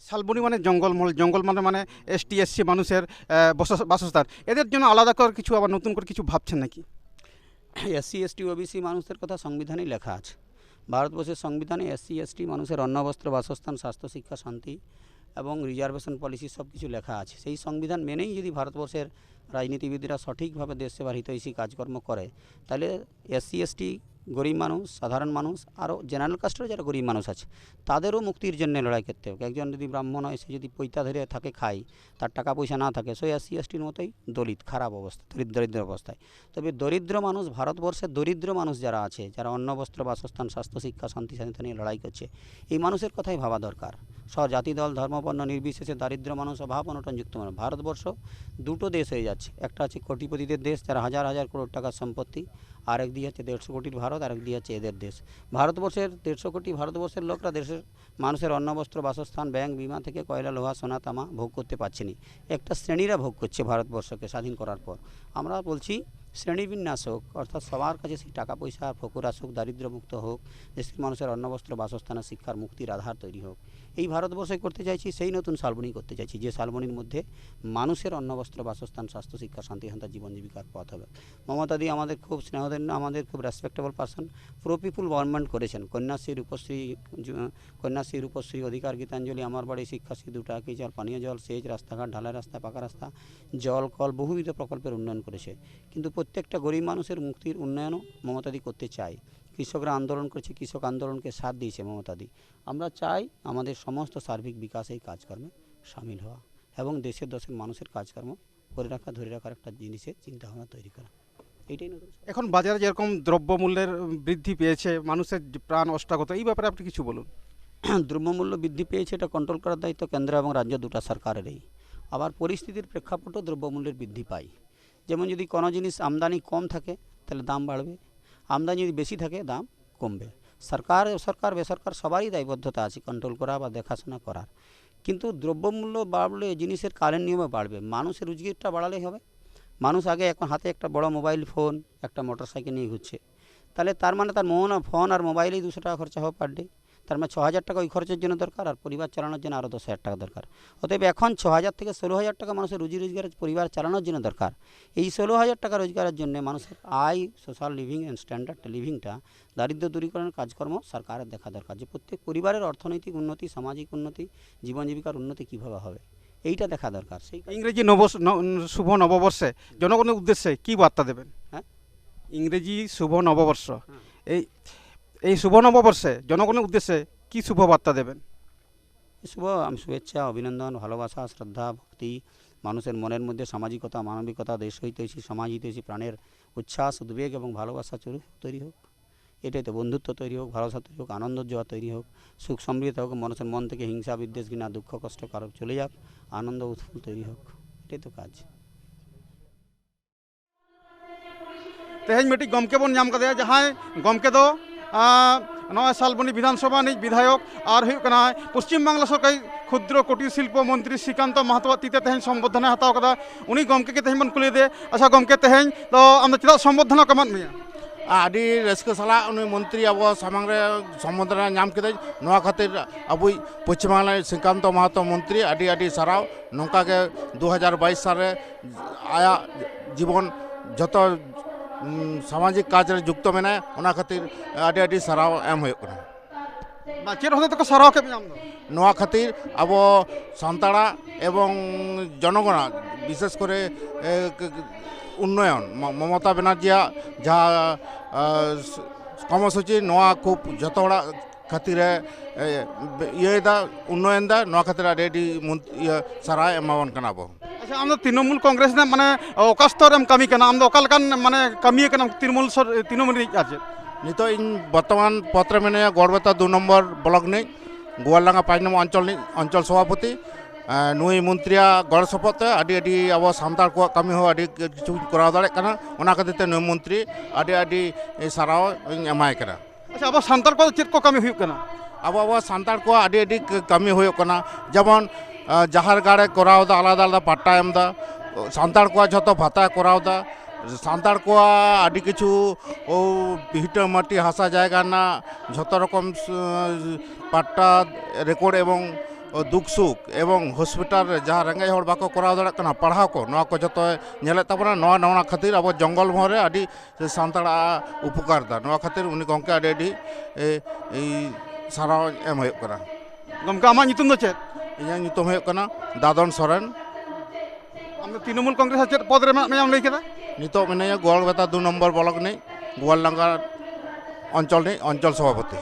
শালবনী মানে জঙ্গলমহল, জঙ্গল মানে মানে এসটি এসসি মানুষের আহ, বসস- বাসস্থান। এদের জন্য আলাদা করে কিছু আবার নতুন করে কিছু ভাবছেন নাকি? এসসি, এসটি, ওবিসি মানুষদের কথা সংবিধানেই লেখা আছে। ভারতবর্ষের সংবিধানে এসসি, এসটি মানুষের অন্ন, বস্ত্র, বাসস্থান, স্বাস্থ্য, শিক্ষা, শান্তি এবং রিজার্ভেশন পলিসি সব কিছু লেখা আছে। সেই সংবিধান মেনেই যদি ভারতবর্ষের রাজনীতিবিদরা সঠিকভাবে দেশ সেবার হিতৈষী কাজকর্ম করে, তাহলে এসসি, এসটি, গরিব মানুষ, সাধারণ মানুষ, আরও জেনারেল কাস্টের যারা গরিব মানুষ আছে, তাদেরও মুক্তির জন্য লড়াই করতে হবে। একজন যদি ব্রাহ্মণ হয়, সে যদি পৈতা ধরে থাকে, খায়, তার টাকা পয়সা না থাকে, সে এসসি, এসটির মতোই দলিত, খারাপ অবস্থা, দরিদ্র, দরিদ্র অবস্থায়। তবে দরিদ্র মানুষ, ভারতবর্ষের দরিদ্র মানুষ যারা আছে, যারা অন্ন, বস্ত্র, বাসস্থান, স্বাস্থ্য, শিক্ষা, শান্তি, স্বাধীনতা নিয়ে লড়াই করছে, এই মানুষের কথাই ভাবা দরকার। সব জাতি, দল, ধর্ম, বর্ণ নির্বিশেষে দারিদ্র মানুষ, অভাব অনটন যুক্ত মানুষ। ভারতবর্ষ দুটো দেশ হয়ে যাচ্ছে, একটা হচ্ছে কোটিপতিদের দেশ, যারা হাজার হাজার করোড় টাকার সম্পত্তি, আর একদিকে হচ্ছে দেড়শো কোটির ভারত, আর একদিকে হচ্ছে এদের দেশ। ভারতবর্ষের দেড়শো কোটি ভারতবর্ষের লোকরা দেশের মানুষের অন্ন, বস্ত্র, বাসস্থান, ব্যাংক, বিমা থেকে কয়লা, লোহা, সোনা, তামা ভোগ করতে পারছে না। একটা শ্রেণীরা ভোগ করছে ভারতবর্ষকে স্বাধীন করার পর। আমরা বলছি শ্রেণীবিন্যাস হোক, অর্থাৎ সবার কাছে সেই টাকা পয়সা ফোকর আসুক, দারিদ্র্যমুক্ত হোক, দেশের মানুষের অন্ন, বস্ত্র, বাসস্থান ও শিক্ষার মুক্তির আধার তৈরি হোক। এই ভারতবর্ষে করতে চাইছি, সেই নতুন শালবনী করতে চাইছি, যে শালবনীর মধ্যে মানুষের অন্ন, বস্ত্র, বাসস্থান, স্বাস্থ্য, শিক্ষা, শান্তি, শান্তি, জীবন জীবিকার পথ হবে। মমতাদি আমাদের খুব স্নেহধন্য, আমাদের খুব রেসপেক্টেবল পার্সন। প্রো পিপুল গভর্নমেন্ট করেছেন। কন্যাশ্রী, রূপশ্রী, যু- কন্যাশ্রী, রূপশ্রী, অধিকার, গীতাঞ্জলি, আমার বাড়ি, শিক্ষাশ্রী, দুটা কি জল, পানীয় জল, সেচ, রাস্তাঘাট, ঢালাই রাস্তা, পাকা রাস্তা, জল, কল, বহুবিধ প্রকল্পের উন্নয়ন করেছে। কিন্তু প্রত্যেকটা গরিব মানুষের মুক্তির উন্নয়নও মমতাদি করতে চায়। কৃষকরা আন্দোলন করেছে, কৃষক আন্দোলনকে সাথ দিয়েছে মমতাদি। আমরা চাই আমাদের সমস্ত সার্বিক বিকাশ এই কাজকর্মে সামিল হওয়া এবং দেশের দশের মানুষের কাজকর্ম করে রাখা, ধরে রাখার একটা জিনিসের চিন্তাভাবনা তৈরি করা। এইটাই নতুন। এখন বাজারে যেরকম দ্রব্যমূল্যের বৃদ্ধি পেয়েছে, মানুষের প্রাণ অষ্টাগত, এই ব্যাপারে আপনি কিছু বলুন। দ্রব্যমূল্য বৃদ্ধি পেয়েছে, এটা কন্ট্রোল করার দায়িত্ব কেন্দ্র এবং রাজ্য দুটো সরকারেরই। আবার পরিস্থিতির প্রেক্ষাপটও দ্রব্যমূল্যের বৃদ্ধি পায়। যেমন যদি কোনো জিনিস আমদানি কম থাকে, তাহলে দাম বাড়বে, আমদানি যদি বেশি থাকে, দাম কমবে। সরকার, সরকার, বেসরকার সবারই দায়বদ্ধতা আছে কন্ট্রোল করা বা দেখাশোনা করার। কিন্তু দ্রব্যমূল্য বাড়লে জিনিসের কারেন্ট নিয়মে বাড়বে। মানুষের রুজিরোজগারটা বাড়ালেই হবে। মানুষ আগে এখন হাতে একটা বড় মোবাইল ফোন, একটা মোটর সাইকেল নিয়ে ঘুরছে, তাহলে তার মানে তার মোহনা ফোন আর মোবাইলেই দুশো টাকা খরচা হবে পার ডে। তার মানে ছ হাজার টাকা ওই খরচের জন্য দরকার, আর পরিবার চালানোর জন্য আরও দশ হাজার টাকা দরকার। অতএব এখন ছ হাজার থেকে ষোলো হাজার টাকা মানুষের রুজি রোজগার, পরিবার চালানোর জন্য দরকার। এই ষোলো হাজার টাকা রোজগারের জন্য মানুষের আয়, সোশ্যাল লিভিং অ্যান্ড স্ট্যান্ডার্ড লিভিংটা, দারিদ্র দূরীকরণের কাজকর্ম সরকারের দেখা দরকার, যে প্রত্যেক পরিবারের অর্থনৈতিক উন্নতি, সামাজিক উন্নতি, জীবন জীবিকার উন্নতি কীভাবে হবে, এইটা দেখা দরকার। সেই কারণে ইংরেজি নব ন- শুভ নববর্ষে জনগণের উদ্দেশ্যে কি বার্তা দেবেন? হ্যাঁ? ইংরেজি শুভ নববর্ষ, হ্যাঁ। এই এই শুভ নববর্ষে জনগণের উদ্দেশ্যে কি শুভ বার্তা দেবেন? শুভ আম, শুভেচ্ছা, অভিনন্দন, ভালোবাসা, শ্রদ্ধা, ভক্তি, মানুষের মনের মধ্যে সামাজিকতা, মানবিকতা, দেশ হিতৈষী, সমাজ হিতৈষী প্রাণের উচ্ছ্বাস, উদ্বেগ এবং ভালোবাসা চুরি তৈরি হোক। এটাই তো, বন্ধুত্ব তৈরি হোক, ভালোবাসা তৈরি হোক, আনন্দ জোয়া তৈরি হোক, সুখ সমৃদ্ধি হোক, মানুষের মন থেকে হিংসা, বিদ্বেষ, ঘৃণা, দুঃখ, কষ্ট কারো চলে যাক, আনন্দ উৎফুল্ল তৈরি হোক, এটাই তো কাজ। ᱛᱮᱦᱮᱧ ᱢᱤᱫᱴᱤᱡ ᱜᱚᱢᱠᱮ ᱵᱚᱱ ᱧᱟᱢ ᱠᱟᱫᱮᱭᱟ, ᱡᱟᱦᱟᱸᱭ ᱜᱚᱢᱠᱮ ᱫᱚ, ᱟᱸ, ᱱᱚᱜᱼᱚᱭ ᱥᱟᱞᱵᱚᱱᱤ ᱵᱤᱫᱷᱟᱱ ᱥᱚᱵᱷᱟ ᱨᱤᱱᱤᱡ ᱵᱤᱫᱷᱟᱭᱚᱠ ᱟᱨ ᱦᱩᱭᱩᱜ ᱠᱟᱱᱟᱭ ᱯᱚᱥᱪᱤᱢ ᱵᱟᱝᱞᱟ ᱥᱚᱨᱠᱟᱨᱤᱡ ᱠᱷᱩᱫᱨᱚ ᱠᱩᱴᱤᱨ ᱥᱤᱞᱯᱚ ᱢᱚᱱᱛᱨᱤ ᱥᱨᱤᱠᱟᱱᱛᱚ ᱢᱟᱦᱟᱛᱚᱣᱟᱜ ᱛᱤ ᱛᱮ ᱛᱮᱦᱮᱧ ᱥᱚᱢᱵᱚᱨᱫᱷᱚᱱᱟᱭ ᱦᱟᱛᱟᱣ ᱠᱟᱫᱟ᱾ ᱩᱱᱤ ᱜᱚᱢᱠᱮ ᱜᱮ ᱛᱮᱦᱮᱧ ᱵᱚᱱ ᱠᱩᱞᱤ ᱞᱮᱫᱮᱭᱟ᱾ ᱟᱪᱪᱷᱟ ᱜᱚᱢᱠᱮ, ᱛᱮᱦᱮᱧ ᱫᱚ ᱟᱢ ᱫᱚ ᱪᱮᱫᱟᱜ ᱥᱚᱢᱵᱚᱨᱫᱷᱚᱱᱟ ᱠᱚ ᱮᱢᱟᱫ ᱢᱮᱭᱟ? ᱟᱹᱰᱤ ᱨᱟᱹᱥᱠᱟᱹ ᱥᱟᱞᱟᱜ ᱩᱱᱤ ᱢᱚᱱᱛᱨᱤ ᱟᱵᱚ ᱥᱟᱢᱟᱝ ᱨᱮ ᱥᱚᱢᱵᱚᱨᱫᱷᱚᱱᱟ ᱧᱟᱢ ᱠᱮᱫᱟᱹᱧ᱾ ᱱᱚᱣᱟ ᱠᱷᱟᱹᱛᱤᱨ ᱟᱵᱚᱭᱤᱡ ᱯᱚᱥᱪᱤᱢ ᱵᱟᱝᱞᱟ ᱨᱤᱱᱤᱡ ᱥᱨᱤᱠᱟᱱᱛᱚ ᱢᱟᱦᱟᱛᱚ ᱢᱚᱱᱛᱨᱤ ᱟᱹᱰᱤ ᱟᱹᱰᱤ ᱥᱟᱨᱦᱟᱣ᱾ ᱱᱚᱝᱠᱟ ᱜᱮ ᱫᱩ ᱦᱟᱡᱟᱨ ᱵᱟᱭᱤᱥ ᱥᱟᱞ ᱨᱮ ᱟᱭᱟᱜ ᱡᱤᱵᱚᱱ ᱡᱚᱛᱚ, ᱩᱢ, ᱥᱟᱢᱟᱡᱤᱠ ᱠᱟᱡᱽ ᱨᱮ ᱡᱩᱠᱛᱚ ᱢᱮᱱᱟᱭᱟ, ᱚᱱᱟ ᱠᱷᱟᱹᱛᱤᱨ ᱟᱹᱰᱤ ᱟᱹᱰᱤ ᱥᱟᱨᱦᱟᱣ ᱮᱢ ᱦᱩᱭᱩᱜ ᱠᱟᱱᱟ᱾ ᱵᱟ, ᱪᱮᱫ ᱦᱚᱛᱮᱡ ᱛᱮᱠᱚ ᱥᱟᱨᱦᱟᱣ ᱠᱮᱫ ᱢᱮᱭᱟ ᱟᱢ ᱫᱚ? ᱱᱚᱣᱟ ᱠᱷᱟᱹᱛᱤᱨ ᱟᱵᱚ ᱥᱟᱱᱛᱟᱲᱟᱜ ᱮᱵᱚᱝ ᱡᱚᱱᱚᱜᱚᱱᱟᱜ ᱵᱤᱥᱮᱥ ᱠᱚᱨᱮ, ᱮ, ᱠ-, ᱩᱱᱱᱚᱭᱚᱱ, ᱢᱚ-, ᱢᱚᱢᱚᱛᱟ ᱵᱮᱱᱟᱨᱡᱤᱭᱟᱜ ᱡᱟᱦᱟᱸ, ᱟ, ᱥ-, ᱠᱚᱨᱢᱚᱥᱩᱪᱤ, ᱱᱚᱣᱟ ᱠᱷᱩᱵ ᱡᱚᱛᱚ ᱦᱚᱲᱟᱜ ᱠᱷᱟᱹᱛᱤᱨᱮ, ᱮ, ᱤᱭᱟᱹᱭᱮᱫᱟ, ᱩᱱᱱᱚᱭᱚᱱ ᱫᱟ, ᱱᱚᱣᱟ ᱠᱷᱟᱹᱛᱤᱨ ᱟᱹᱰᱤ ᱟᱹᱰᱤ ᱢᱩᱱ-, ᱤᱭᱟᱹ ᱥᱟᱨᱦᱟᱣ ᱮᱢᱟᱵᱚᱱ ᱠᱟᱱᱟ ᱟᱵᱚ᱾ ᱟᱪᱪᱷᱟ, ᱟᱢ ᱫᱚ ᱛᱨᱤᱱᱚᱢᱩᱞ ᱠᱚᱝᱜᱨᱮᱥ ᱨᱮᱱᱟᱜ ᱢᱟᱱᱮ ᱚᱠᱟ ᱥᱛᱚᱨ ᱨᱮᱢ ᱠᱟᱹᱢᱤ ᱠᱟᱱᱟ? ᱟᱢ ᱫᱚ ᱚᱠᱟ ᱞᱮᱠᱟᱱ ᱢᱟᱱᱮ ᱠᱟᱹᱢᱤᱭᱟᱹ ᱠᱟᱱᱟᱢ ᱛᱨᱤᱱᱚᱢᱩᱞ ᱥᱚᱨ-, ᱛᱨᱤᱱᱚᱢᱩᱞ ᱨᱤᱱᱤᱡ ᱟᱨ ᱪᱮᱫ? ᱱᱤᱛᱚᱜ ᱤᱧ ᱵᱚᱨᱛᱚᱢᱟᱱ ᱯᱚᱫᱽ ᱨᱮ ᱢᱮᱱᱟᱹᱧᱟ ᱜᱚᱲᱵᱮᱛᱟ ᱫᱩ ᱱᱚᱢᱵᱚᱨ ᱵᱞᱚᱠ ᱨᱤᱱᱤᱡ, ᱜᱳᱣᱟᱞᱰᱟᱸᱜᱟ ᱯᱟᱸᱪ ᱱᱚᱢᱵᱚᱨ ᱚᱧᱪᱚᱞ ᱨᱤᱱᱤᱡ ᱚᱧᱪᱚᱞ ᱥᱚᱵᱷᱟᱯᱚᱛᱤ᱾ ᱮᱸ, ᱱᱩᱭ ᱢᱚᱱᱛᱨᱤᱭᱟᱜ ᱜᱚᱲᱚ ᱥᱚᱯᱚᱦᱚᱫ ᱛᱮ ᱟᱹᱰᱤ ᱟᱹᱰᱤ ᱟᱵᱚ ᱥᱟᱱᱛᱟᱲ ᱠᱚᱣᱟᱜ ᱠᱟᱹᱢᱤ ᱦᱚᱸ ᱟᱹᱰᱤ ᱠᱤᱪᱷᱩ ᱠᱚᱨᱟᱣ ᱫᱟᱲᱮᱭᱟᱜ ᱠᱟᱱᱟ᱾ ᱚᱱᱟ ᱠᱷᱟᱹᱛᱤᱨ ᱛᱮ ᱱᱩᱭ ᱢᱚᱱᱛᱨᱤ ᱟᱹᱰᱤ ᱟᱹᱰᱤ ᱥᱟᱨᱦᱟᱣ ᱤᱧ ᱮᱢᱟᱭ ᱠᱟᱱᱟ᱾ ᱟᱪᱪᱷᱟ, ᱟᱵᱚ ᱥᱟᱱᱛᱟᱲ ᱠᱚᱣᱟᱜ ᱪᱮᱫ ᱠᱚ ᱠᱟᱹᱢᱤ ᱦᱩᱭᱩᱜ ᱠᱟᱱᱟ? ᱟᱵᱚ, ᱟᱵᱚ ᱥᱟᱱᱛᱟᱲ ᱠᱚᱣᱟᱜ ᱟᱹᱰᱤ, ᱟᱹᱰᱤ ᱠᱟᱹᱢᱤ ᱦᱩᱭᱩᱜ ᱠᱟᱱᱟ᱾ ᱡᱮᱢᱚᱱ, ᱟᱸ, ᱡᱟᱦᱮᱨ ᱜᱟᱲ ᱮ ᱠᱚᱨᱟᱣ ᱮᱫᱟ, ᱟᱞᱟᱫᱟ ᱟᱞᱟᱫᱟ ᱯᱟᱴᱟ ᱮᱢ ᱮᱫᱟ, ᱥᱟᱱᱛᱟᱲ ᱠᱚᱣᱟᱜ ᱡᱷᱚᱛᱚ ᱵᱷᱟᱛᱟᱭ ᱠᱚᱨᱟᱣ ᱮᱫᱟ᱾ ᱥᱟᱱᱛᱟᱲ ᱠᱚᱣᱟᱜ ᱟᱹᱰᱤ ᱠᱤᱪᱷᱩ, ᱳ, ᱵᱷᱤᱴᱟᱹ ᱢᱟᱹᱴᱤ ᱦᱟᱥᱟ ᱡᱟᱭᱜᱟ ᱨᱮᱱᱟᱜ ᱡᱷᱚᱛᱚ ᱨᱚᱠᱚᱢ ᱥ-, ᱯᱟᱴᱴᱟ ᱨᱮᱠᱚᱨᱰ ᱮᱵᱚᱝ ᱫᱩᱠ ᱥᱩᱠ ᱮᱵᱚᱝ ᱦᱚᱥᱯᱤᱴᱟᱞ ᱨᱮ ᱡᱟᱦᱟᱸ ᱨᱮᱸᱜᱮᱡ ᱦᱚᱲ ᱵᱟᱠᱚ ᱠᱚᱨᱟᱣ ᱫᱟᱲᱮᱭᱟᱜ ᱠᱟᱱᱟ ᱯᱟᱲᱦᱟᱣ ᱠᱚ, ᱱᱚᱣᱟ ᱠᱚ ᱡᱷᱚᱛᱚᱭ ᱧᱮᱞᱮᱫ ᱛᱟᱵᱚᱱᱟ᱾ ᱱᱚᱣᱟ, ᱱᱚᱣᱟ ᱠᱷᱟᱹᱛᱤᱨ ᱟᱵᱚ ᱡᱚᱝᱜᱚᱞ ᱢᱚᱦᱚᱞ ᱨᱮ ᱟᱹᱰᱤ ᱥᱟᱱᱛᱟᱲᱟᱜ ᱩᱯᱚᱠᱟᱨ ᱮᱫᱟ᱾ ᱱᱚᱣᱟ ᱠᱷᱟᱹᱛᱤᱨ ᱩᱱᱤ ᱜᱚᱢᱠᱮ ᱟᱹᱰᱤ, ᱟᱹᱰᱤ, ᱮ, ᱤᱧ ᱥᱟᱨᱦᱟᱣ ᱮᱢ ᱦᱩᱭᱩᱜ ᱠᱟᱱᱟ᱾ ᱜᱚᱢᱠᱮ, ᱟᱢᱟᱜ ᱧᱩᱛᱩᱢ ᱫᱚ ᱪᱮᱫ? ᱤᱧᱟᱹᱜ ᱧᱩᱛᱩᱢ ᱦᱩᱭᱩᱜ ᱠᱟᱱᱟ ᱫᱟᱫᱚᱱ ᱥᱚᱨᱮᱱ᱾ ᱟᱢ ᱫᱚ ᱛᱨᱤᱱᱚᱢᱩᱞ ᱠᱚᱝᱜᱨᱮᱥ ᱨᱮ ᱪᱮᱫ ᱯᱚᱫᱽ ᱨᱮ ᱢᱮᱱᱟᱜ ᱢᱮᱭᱟ, ᱮᱢ ᱞᱟᱹᱭ ᱠᱮᱫᱟ? ᱱᱤᱛᱚᱜ ᱢᱤᱱᱟᱹᱧᱟ ᱜᱳᱣᱟᱞᱵᱮᱛᱟ ᱫᱩ ᱱᱚᱢᱵᱚᱨ ᱵᱞᱚᱠ ᱨᱤᱱᱤᱡ, ᱜᱳᱣᱟᱞᱰᱟᱸᱜᱟ ᱚᱧᱪᱚᱞ ᱨᱤᱱᱤᱡ ᱚᱧᱪᱚᱞ ᱥᱚᱵᱷᱟᱯᱚᱛᱤ᱾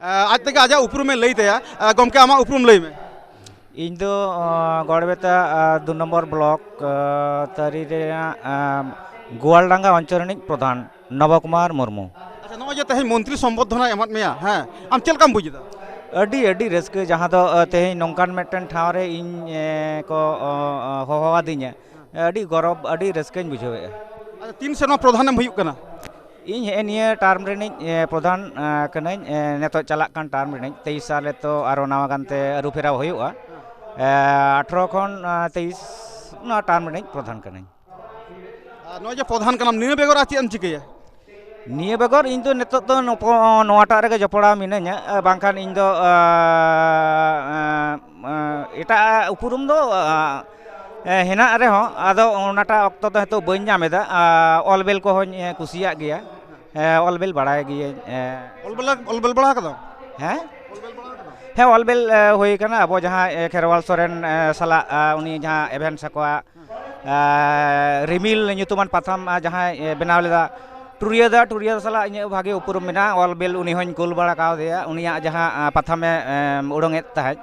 ᱮ, ᱟᱡ ᱛᱮᱜᱮ ᱟᱡᱟᱜ ᱩᱯᱨᱩᱢᱮ ᱞᱟᱹᱭ ᱛᱟᱭᱟ᱾ ᱮ, ᱜᱚᱢᱠᱮ, ᱟᱢᱟᱜ ᱩᱯᱨᱩᱢ ᱞᱟᱹᱭ ᱢᱮ᱾ ᱤᱧ ᱫᱚ, ᱚ, ᱜᱚᱲᱵᱮᱛᱟ, ᱟ, ᱫᱩ ᱱᱚᱢᱵᱚᱨ ᱵᱞᱚᱠ, ᱟ, ᱛᱟᱹᱨᱤ ᱨᱮᱱᱟᱜ, ᱟ, ᱜᱳᱣᱟᱞᱰᱟᱸᱜᱟ ᱚᱧᱪᱚᱞ ᱨᱤᱱᱤᱡ ᱯᱨᱚᱫᱷᱟᱱ ᱱᱚᱵᱚ ᱠᱩᱢᱟᱨ ᱢᱩᱨᱢᱩ᱾ ᱟᱪᱪᱷᱟ, ᱱᱚᱜᱼᱚᱭ ᱡᱮ ᱛᱮᱦᱮᱧ ᱢᱚᱱᱛᱨᱤ ᱥᱚᱢᱵᱚᱨᱫᱷᱚᱱᱟᱭ ᱮᱢᱟᱫ ᱢᱮᱭᱟ, ᱦᱮᱸ, ᱟᱢ ᱪᱮᱫ ᱞᱮᱠᱟᱢ ᱵᱩᱡᱽ ᱮᱫᱟ? ᱟᱹᱰᱤ, ᱟᱹᱰᱤ ᱨᱟᱹᱥᱠᱟᱹ, ᱡᱟᱦᱟᱸ ᱫᱚ, ᱟ, ᱛᱮᱦᱮᱧ ᱱᱚᱝᱠᱟᱱ ᱢᱤᱫᱴᱮᱱ ᱴᱷᱟᱶ ᱨᱮ ᱤᱧ, ᱮ, ᱠᱚ, ᱚ, ᱚ, ᱦᱚᱦᱚ ᱟᱹᱫᱤᱧᱟ᱾ ᱟᱹᱰᱤ ᱜᱚᱨᱚᱵᱽ, ᱟᱹᱰᱤ ᱨᱟᱹᱥᱠᱟᱹᱧ ᱵᱩᱡᱷᱟᱹᱣᱮᱫᱼᱟ᱾ ᱟᱪᱪᱷᱟ, ᱛᱤᱱ ᱥᱮᱨᱢᱟ ᱯᱨᱚᱫᱷᱟᱱᱮᱢ ᱦᱩᱭᱩᱜ ᱠᱟᱱᱟ? ᱤᱧ ᱦᱮᱸᱜᱼᱮ ᱱᱤᱭᱟᱹ ᱴᱟᱨᱢ ᱨᱤᱱᱤᱡ, ᱮ, ᱯᱨᱚᱫᱷᱟᱱ, ᱮ, ᱠᱟᱹᱱᱟᱹᱧ, ᱮ, ᱱᱤᱛᱚᱜ ᱪᱟᱞᱟᱜ ᱠᱟᱱ ᱴᱟᱨᱢ ᱨᱤᱱᱤᱡ᱾ ᱛᱮᱭᱤᱥ ᱥᱟᱞ ᱨᱮ ᱛᱚ ᱟᱨᱚ ᱱᱟᱣᱟ ᱜᱟᱱᱛᱮ ᱟᱹᱨᱩ ᱯᱷᱮᱨᱟᱣ ᱦᱩᱭᱩᱜᱼᱟ᱾ ᱮ, ᱟᱴᱷᱨᱚ ᱠᱷᱚᱱ, ᱮ, ᱛᱮᱭᱤᱥ, ᱱᱚᱣᱟ ᱴᱟᱨᱢ ᱨᱤᱱᱤᱡ ᱯᱨᱚᱫᱷᱟᱱ ᱠᱟᱹᱱᱟᱹᱧ᱾ ᱟᱨ ᱱᱚᱜᱼᱚᱭ ᱡᱮ ᱯᱨᱚᱫᱷᱟᱱ ᱠᱟᱱᱟᱢ, ᱱᱤᱭᱟᱹ ᱵᱮᱜᱚᱨ ᱟᱨ ᱪᱮᱫ ᱮᱢ ᱪᱤᱠᱟᱹᱭᱟ? ᱱᱤᱭᱟᱹ ᱵᱮᱜᱚᱨ ᱤᱧ ᱫᱚ ᱱᱤᱛᱚᱜ ᱫᱚ ᱱᱚᱯᱚ-, ᱱᱚᱣᱟᱴᱟᱜ ᱨᱮᱜᱮ ᱡᱚᱯᱲᱟᱣ ᱢᱤᱱᱟᱹᱧᱟ, ᱮ, ᱵᱟᱝᱠᱷᱟᱱ ᱤᱧ ᱫᱚ, ᱮ, ᱮ, ᱮ, ᱮᱴᱟᱜ ᱩᱯᱨᱩᱢ ᱫᱚ, ᱮ, ᱮ, ᱦᱮᱱᱟᱜ ᱨᱮᱦᱚᱸ, ᱟᱫᱚ ᱚᱱᱟᱴᱟᱜ ᱚᱠᱛᱚ ᱫᱚ ᱱᱤᱛᱚᱜ ᱵᱟᱹᱧ ᱧᱟᱢ ᱮᱫᱟ᱾ ᱟ, ᱚᱞ ᱵᱮᱞ ᱠᱚᱦᱚᱸᱧ, ᱮ, ᱠᱩᱥᱤᱭᱟᱜ ᱜᱮᱭᱟ᱾ ᱮ, ᱚᱞ ᱵᱮᱞ ᱵᱟᱲᱟᱭ ᱜᱤᱭᱟᱹᱧ᱾ ᱮ, ᱚᱞ ᱵᱮᱞᱟ-, ᱚᱞ ᱵᱮᱞ ᱵᱟᱲᱟ ᱟᱠᱟᱫᱟᱢ? ᱦᱮᱸ? ᱚᱞ ᱵᱮᱞ ᱵᱟᱲᱟ ᱟᱠᱟᱫᱟᱢ? ᱦᱮᱸ, ᱚᱞ ᱵᱮᱞ, ᱮ, ᱦᱩᱭ ᱟᱠᱟᱱᱟ᱾ ᱟᱵᱚ ᱡᱟᱦᱟᱸ, ᱮ, ᱠᱷᱮᱨᱣᱟᱞ ᱥᱚᱨᱮᱱ, ᱮ, ᱥᱟᱞᱟᱜ, ᱟ, ᱩᱱᱤ ᱡᱟᱦᱟᱸ ᱮᱵᱷᱮᱱ ᱥᱟᱠᱣᱟ, ᱮ, ᱨᱤᱢᱤᱞ ᱧᱩᱛᱩᱢᱟᱱ ᱯᱟᱛᱷᱟᱢ, ᱟ, ᱡᱟᱦᱟᱸᱭ, ᱮ, ᱵᱮᱱᱟᱣ ᱞᱮᱫᱟ, ᱴᱩᱨᱤᱭᱟᱹ ᱫᱟ, ᱴᱩᱨᱤᱭᱟᱹ ᱫᱟ ᱥᱟᱞᱟᱜ ᱤᱧᱟᱹᱜ ᱵᱷᱟᱜᱮ ᱩᱯᱨᱩᱢ ᱢᱮᱱᱟᱜᱼᱟ᱾ ᱚᱞ ᱵᱮᱞ ᱩᱱᱤ ᱦᱚᱸᱧ ᱠᱩᱞ ᱵᱟᱲᱟ ᱠᱟᱣᱫᱮᱭᱟ, ᱩᱱᱤᱭᱟᱜ ᱡᱟᱦᱟᱸ, ᱟ, ᱯᱟᱛᱷᱟᱢᱮ, ᱮᱢ, ᱩᱰᱩᱝᱮᱫ ᱛᱟᱦᱮᱸᱫ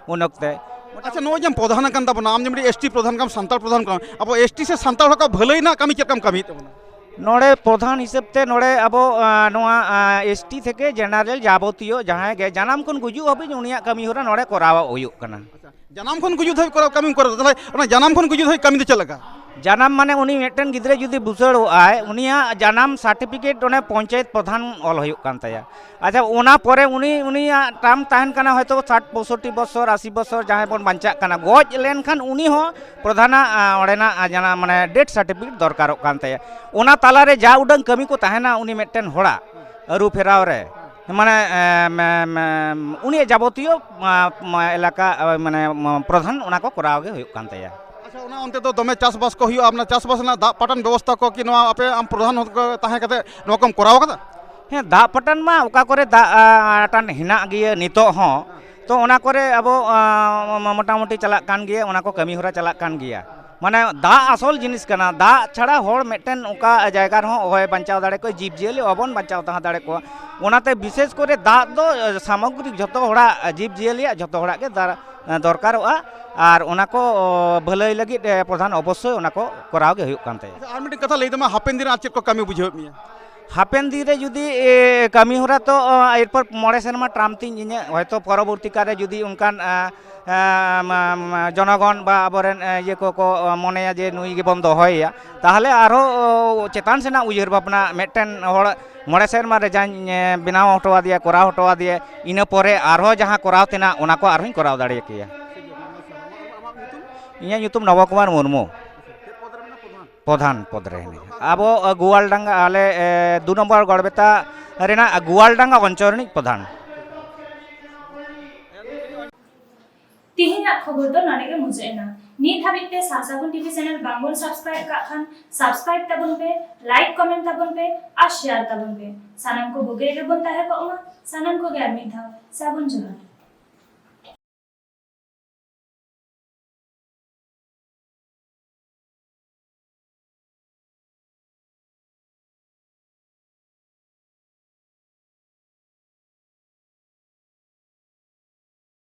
ᱩᱱ ᱚᱠᱛᱮ᱾ ᱟᱪᱪᱷᱟ, ᱱᱚᱜᱼᱚᱭ ᱡᱮᱢ ᱯᱨᱚᱫᱷᱟᱱ ᱟᱠᱟᱱ ᱛᱟᱵᱚᱱᱟ, ᱟᱢ ᱡᱮ ᱢᱤᱫᱴᱤᱡ ᱮᱥ ᱴᱤ ᱯᱨᱚᱫᱷᱟᱱ ᱠᱟᱱᱟᱢ, ᱥᱟᱱᱛᱟᱲ ᱯᱨᱚᱫᱷᱟᱱ ᱠᱟᱱᱟᱢ, ᱟᱵᱚ ᱮᱥ ᱴᱤ ᱥᱮ ᱥᱟᱱᱛᱟᱲ ᱦᱚᱲ ᱠᱚᱣᱟᱜ ᱵᱷᱟᱹᱞᱟᱹᱭ ᱨᱮᱱᱟᱜ ᱠᱟᱹᱢᱤ ᱪᱮᱫ ᱞᱮᱠᱟᱢ ᱠᱟᱹᱢᱤᱭᱮᱫ ᱛᱟᱵᱚᱱᱟ? ᱱᱚᱰᱮ ᱯᱨᱚᱫᱷᱟᱱ ᱦᱤᱥᱟᱹᱵ ᱛᱮ ᱱᱚᱰᱮ ᱟᱵᱚ, ᱟ, ᱱᱚᱣᱟ, ᱟ, ᱮᱥ ᱴᱤ ᱛᱷᱮᱠᱮ ᱡᱮᱱᱟᱨᱮᱞ ᱡᱟᱵᱚᱛᱤᱭᱚ ᱡᱟᱦᱟᱸᱭ ᱜᱮ ᱡᱟᱱᱟᱢ ᱠᱷᱚᱱ ᱜᱩᱡᱩᱜ ᱦᱟᱹᱵᱤᱡ ᱩᱱᱤᱭᱟᱜ ᱠᱟᱹᱢᱤ ᱦᱚᱨᱟ ᱱᱚᱰᱮ ᱠᱚᱨᱟᱣ ᱦᱩᱭᱩᱜ ᱠᱟᱱᱟ᱾ ᱡᱟᱱᱟᱢ ᱠᱷᱚᱱ ᱜᱩᱡᱩᱜ ᱫᱷᱟᱹᱵᱤᱡ ᱠᱚᱨᱟᱣ, ᱠᱟᱹᱢᱤᱢ ᱠᱚᱨᱟᱣ ᱮᱫᱟ, ᱛᱟᱦᱚᱞᱮ ᱚᱱᱟ ᱡᱟᱱᱟᱢ ᱠᱷᱚᱱ ᱜᱩᱡᱩᱜ ᱫᱷᱟᱹᱵᱤᱡ ᱠᱟᱹᱢᱤ ᱫᱚ ᱪᱮᱫ ᱞᱮᱠᱟ? ᱡᱟᱱᱟᱢ ᱢᱟᱱᱮ ᱩᱱᱤ ᱢᱤᱫᱴᱮᱱ ᱜᱤᱫᱽᱨᱟᱹ ᱡᱩᱫᱤ ᱵᱩᱥᱟᱹᱲᱚᱜ ᱟᱭ, ᱩᱱᱤᱭᱟᱜ ᱡᱟᱱᱟᱢ ᱥᱟᱨᱴᱤᱯᱷᱤᱠᱮᱴ ᱚᱱᱮ ᱯᱚᱧᱪᱟᱭᱮᱛ ᱯᱨᱚᱫᱷᱟᱱ ᱚᱞ ᱦᱩᱭᱩᱜ ᱠᱟᱱ ᱛᱟᱭᱟ᱾ ᱟᱪᱪᱷᱟ, ᱚᱱᱟ ᱯᱚᱨᱮ ᱩᱱᱤ, ᱩᱱᱤᱭᱟᱜ ᱴᱟᱨᱢ ᱛᱟᱦᱮᱱ ᱠᱟᱱᱟ ᱦᱚᱭᱛᱳ ᱥᱟᱴ ᱯᱚᱸᱭᱥᱚᱴᱴᱤ ᱵᱚᱥᱚᱨ, ᱟᱥᱤ ᱵᱚᱥᱚᱨ ᱡᱟᱦᱟᱸᱭ ᱵᱚᱱ ᱵᱟᱧᱪᱟᱜ ᱠᱟᱱᱟ, ᱜᱚᱡ ᱞᱮᱱᱠᱷᱟᱱ ᱩᱱᱤ ᱦᱚᱸ ᱯᱨᱚᱫᱷᱟᱱᱟᱜ, ᱟ, ᱚᱸᱰᱮᱱᱟᱜ, ᱟ, ᱡᱟᱱᱟᱢ, ᱢᱟᱱᱮ, ᱰᱮᱛᱷ ᱥᱟᱨᱴᱤᱯᱷᱤᱠᱮᱴ ᱫᱚᱨᱠᱟᱨᱚᱜ ᱠᱟᱱ ᱛᱟᱭᱟ᱾ ᱚᱱᱟ ᱛᱟᱞᱟᱨᱮ ᱡᱟ ᱩᱰᱟᱹᱝ ᱠᱟᱹᱢᱤ ᱠᱚ ᱛᱟᱦᱮᱱᱟ ᱩᱱᱤ ᱢᱤᱫᱴᱮᱱ ᱦᱚᱲᱟᱜ ᱟᱹᱨᱩ ᱯᱷᱮᱨᱟᱣ ᱨᱮ, ᱢᱟᱱᱮ, ᱮᱢ, ᱮᱢ, ᱮᱢ, ᱩᱱᱤᱭᱟᱜ ᱡᱟᱵᱚᱛᱤᱭᱚ, ᱟ, ᱢᱟ, ᱮᱞᱟᱠᱟ, ᱟ, ᱢᱟᱱᱮ, ᱢᱟ, ᱯᱨᱚᱫᱷᱟᱱ ᱚᱱᱟ ᱠᱚ ᱠᱚᱨᱟᱣ ᱜᱮ ᱦᱩᱭᱩᱜ ᱠᱟᱱ ᱛᱟᱭᱟ᱾ ᱟᱪᱪᱷᱟ, ᱚᱱᱟ ᱚᱱᱛᱮ ᱫᱚ ᱫᱚᱢᱮ ᱪᱟᱥᱵᱟᱥ ᱠᱚ ᱦᱩᱭᱩᱜᱼᱟ, ᱚᱱᱟ ᱪᱟᱥᱵᱟᱥ ᱨᱮᱱᱟᱜ ᱫᱟᱜ ᱯᱟᱴᱟᱱ ᱵᱮᱵᱚᱥᱛᱷᱟ ᱠᱚ ᱠᱤ ᱱᱚᱣᱟ ᱟᱯᱮ ᱟᱢ ᱯᱨᱚᱫᱷᱟᱱ ᱦᱚᱸ ᱛᱟᱦᱮᱸ ᱠᱟᱛᱮ ᱱᱚᱣᱟ ᱠᱚᱢ ᱠᱚᱨᱟᱣ ᱠᱟᱫᱟ? ᱦᱮᱸ, ᱫᱟᱜ ᱯᱟᱴᱟᱱ ᱢᱟ ᱚᱠᱟ ᱠᱚᱨᱮ ᱫᱟᱜ, ᱟ, ᱟᱴᱟᱱ ᱦᱮᱱᱟᱜ ᱜᱮᱭᱟ ᱱᱤᱛᱚᱜ ᱦᱚᱸ, ᱛᱚ ᱚᱱᱟ ᱠᱚᱨᱮ ᱟᱵᱚ, ᱟ, ᱢᱚ-, ᱢᱚᱴᱟᱢᱩᱴᱤ ᱪᱟᱞᱟᱜ ᱠᱟᱱ ᱜᱮᱭᱟ, ᱚᱱᱟ ᱠᱚ ᱠᱟᱹᱢᱤ ᱦᱚᱨᱟ ᱪᱟᱞᱟᱜ ᱠᱟᱱ ᱜᱮᱭᱟ᱾ ᱢᱟᱱᱮ ᱫᱟᱜ ᱟᱥᱚᱞ ᱡᱤᱱᱤᱥ ᱠᱟᱱᱟ, ᱫᱟᱜ ᱪᱷᱟᱲᱟ ᱦᱚᱲ ᱢᱤᱫᱴᱮᱱ ᱚᱠᱟ ᱡᱟᱭᱜᱟ ᱨᱮᱦᱚᱸ ᱚᱦᱚᱭ ᱵᱟᱧᱪᱟᱣ ᱫᱟᱲᱮ ᱠᱚᱣᱟ, ᱡᱤᱵᱽ ᱡᱤᱭᱟᱹᱞᱤ ᱚᱦᱚᱵᱚᱱ ᱵᱟᱧᱪᱟᱣ ᱛᱟᱦᱮᱸ ᱫᱟᱲᱮ ᱠᱚᱣᱟ᱾ ᱚᱱᱟᱛᱮ ᱵᱤᱥᱮᱥ ᱠᱚᱨᱮ ᱫᱟᱜ ᱫᱚ, ᱮ, ᱥᱟᱢᱚᱜᱽᱨᱤᱠ ᱡᱷᱚᱛᱚ ᱦᱚᱲᱟᱜ, ᱡᱤᱵᱽ ᱡᱤᱭᱟᱹᱞᱤᱭᱟᱜ ᱡᱷᱚᱛᱚ ᱦᱚᱲᱟᱜ ᱜᱮ ᱫᱟᱨ-, ᱮ, ᱫᱚᱨᱠᱟᱨᱚᱜᱼᱟ᱾ ᱟᱨ ᱚᱱᱟ ᱠᱚ, ᱚ, ᱵᱷᱟᱹᱞᱟᱹᱭ ᱞᱟᱹᱜᱤᱫ, ᱮ, ᱯᱨᱚᱫᱷᱟᱱ ᱚᱵᱚᱥᱥᱳᱭ ᱚᱱᱟ ᱠᱚ ᱠᱚᱨᱟᱣ ᱜᱮ ᱦᱩᱭᱩᱜ ᱠᱟᱱ ᱛᱟᱭᱟ᱾ ᱟᱪᱪᱷᱟ, ᱟᱨ ᱢᱤᱫᱴᱮᱱ ᱠᱟᱛᱷᱟ ᱞᱟᱹᱭ ᱛᱟᱢᱟ, ᱦᱟᱯᱮᱱ ᱫᱤᱱ ᱨᱮ ᱟᱨ ᱪᱮᱫ ᱠᱚ ᱠᱟᱹᱢᱤ ᱵᱩᱡᱷᱟᱹᱣᱮᱫ ᱢᱮᱭᱟ? ᱦᱟᱯᱮᱱ ᱫᱤᱱ ᱨᱮ ᱡᱩᱫᱤ, ᱮ, ᱠᱟᱹᱢᱤ ᱦᱚᱨᱟ ᱛᱚ, ᱚ, ᱮᱨᱯᱚᱨ ᱢᱚᱬᱮ ᱥᱮᱨᱢᱟ ᱴᱟᱨᱢ ᱛᱤᱧ ᱤᱧᱟᱹᱜ, ᱦᱚᱭᱛᱚ ᱯᱚᱨᱚᱵᱚᱨᱛᱤ ᱠᱟᱞ ᱨᱮ ᱡᱩᱫᱤ ᱚᱱᱠᱟᱱ, ᱟ, ᱮ, ᱢᱟ, ᱢᱟ, ᱡᱚᱱᱚᱜᱚᱱ ᱵᱟ ᱟᱵᱚᱨᱮᱱ, ᱮ, ᱤᱭᱟᱹ ᱠᱚᱠᱚ, ᱚ, ᱢᱚᱱᱮᱭᱟ ᱡᱮ ᱱᱩᱭ ᱜᱮᱵᱚᱱ ᱫᱚᱦᱚᱭᱮᱭᱟ, ᱛᱟᱦᱚᱞᱮ ᱟᱨᱦᱚᱸ, ᱚ, ᱪᱮᱛᱟᱱ ᱥᱮᱱᱟᱜ ᱩᱭᱦᱟᱹᱨ ᱵᱷᱟᱵᱽᱱᱟ ᱢᱤᱫᱴᱮᱱ ᱦᱚᱲ ᱢᱚᱬᱮ ᱥᱮᱨᱢᱟ ᱨᱮ ᱡᱟᱧ, ᱮ, ᱵᱮᱱᱟᱣ ᱦᱚᱴᱚ ᱟᱫᱮᱭᱟ, ᱠᱚᱨᱟᱣ ᱦᱚᱴᱚ ᱟᱫᱮᱭᱟ, ᱤᱱᱟᱹ ᱯᱚᱨᱮ ᱟᱨᱦᱚᱸ ᱡᱟᱦᱟᱸ ᱠᱚᱨᱟᱣ ᱛᱮᱱᱟᱜ ᱚᱱᱟ ᱠᱚ ᱟᱨᱦᱚᱸᱧ ᱠᱚᱨᱟᱣ ᱫᱟᱲᱮ ᱠᱮᱭᱟ᱾ ᱤᱧᱟᱹᱜ ᱧᱩᱛᱩᱢ ᱱᱚᱵᱚ ᱠᱩᱢᱟᱨ ᱢᱩᱨᱢᱩ, ᱯᱨᱚᱫᱷᱟᱱ ᱯᱚᱫᱽ ᱨᱮ ᱦᱮᱱᱟᱹᱧᱟ᱾ ᱟᱵᱚ, ᱟ, ᱜᱳᱣᱟᱞᱰᱟᱸᱜᱟ, ᱟᱞᱮ, ᱮ, ᱫᱩ ᱱᱚᱢᱵᱚᱨ ᱜᱚᱲᱵᱮᱛᱟ ᱨᱮᱱᱟᱜ ᱜᱳᱣᱟᱞᱰᱟᱸᱜᱟ ᱚᱧᱪᱚᱞ ᱨᱤᱱᱤᱡ ᱯᱨᱚᱫᱷᱟᱱ᱾ ᱛᱤᱦᱤᱧᱟᱜ ᱠᱷᱚᱵᱚᱨ ᱫᱚ ᱱᱚᱰᱮ ᱜᱮ ᱢᱩᱪᱟᱹᱫ ᱮᱱᱟ᱾ ᱱᱤᱛ ᱦᱟᱹᱵᱤᱡ ᱛᱮ ᱥᱟᱨᱥᱟᱹᱜᱩᱱ ᱴᱤᱵᱷᱤ ᱪᱮᱱᱮᱞ ᱵᱟᱝᱵᱚᱱ ᱥᱟᱵᱥᱠᱨᱟᱭᱤᱵ ᱠᱟᱜ ᱠᱷᱟᱱ, ᱥᱟᱵᱥᱠᱨᱟᱭᱤᱵ ᱛᱟᱵᱚᱱ ᱯᱮ, ᱞᱟᱭᱤᱠ, ᱠᱚᱢᱮᱱᱴ ᱛᱟᱵᱚᱱ ᱯᱮ ᱟᱨ ᱥᱮᱭᱟᱨ ᱛᱟᱵᱚᱱ ᱯᱮ᱾ ᱥᱟᱱᱟᱢ ᱠᱚ ᱵᱩᱜᱤ ᱨᱮᱜᱮ ᱵᱚᱱ ᱛᱟᱦᱮᱸ ᱠᱚᱜ ᱢᱟ᱾ ᱥᱟᱱᱟᱢ ᱠᱚᱜᱮ ᱟᱨ ᱢᱤᱫ ᱫᱷᱟᱣ ᱥᱟᱹᱜᱩᱱ ᱡᱚᱦᱟᱨ᱾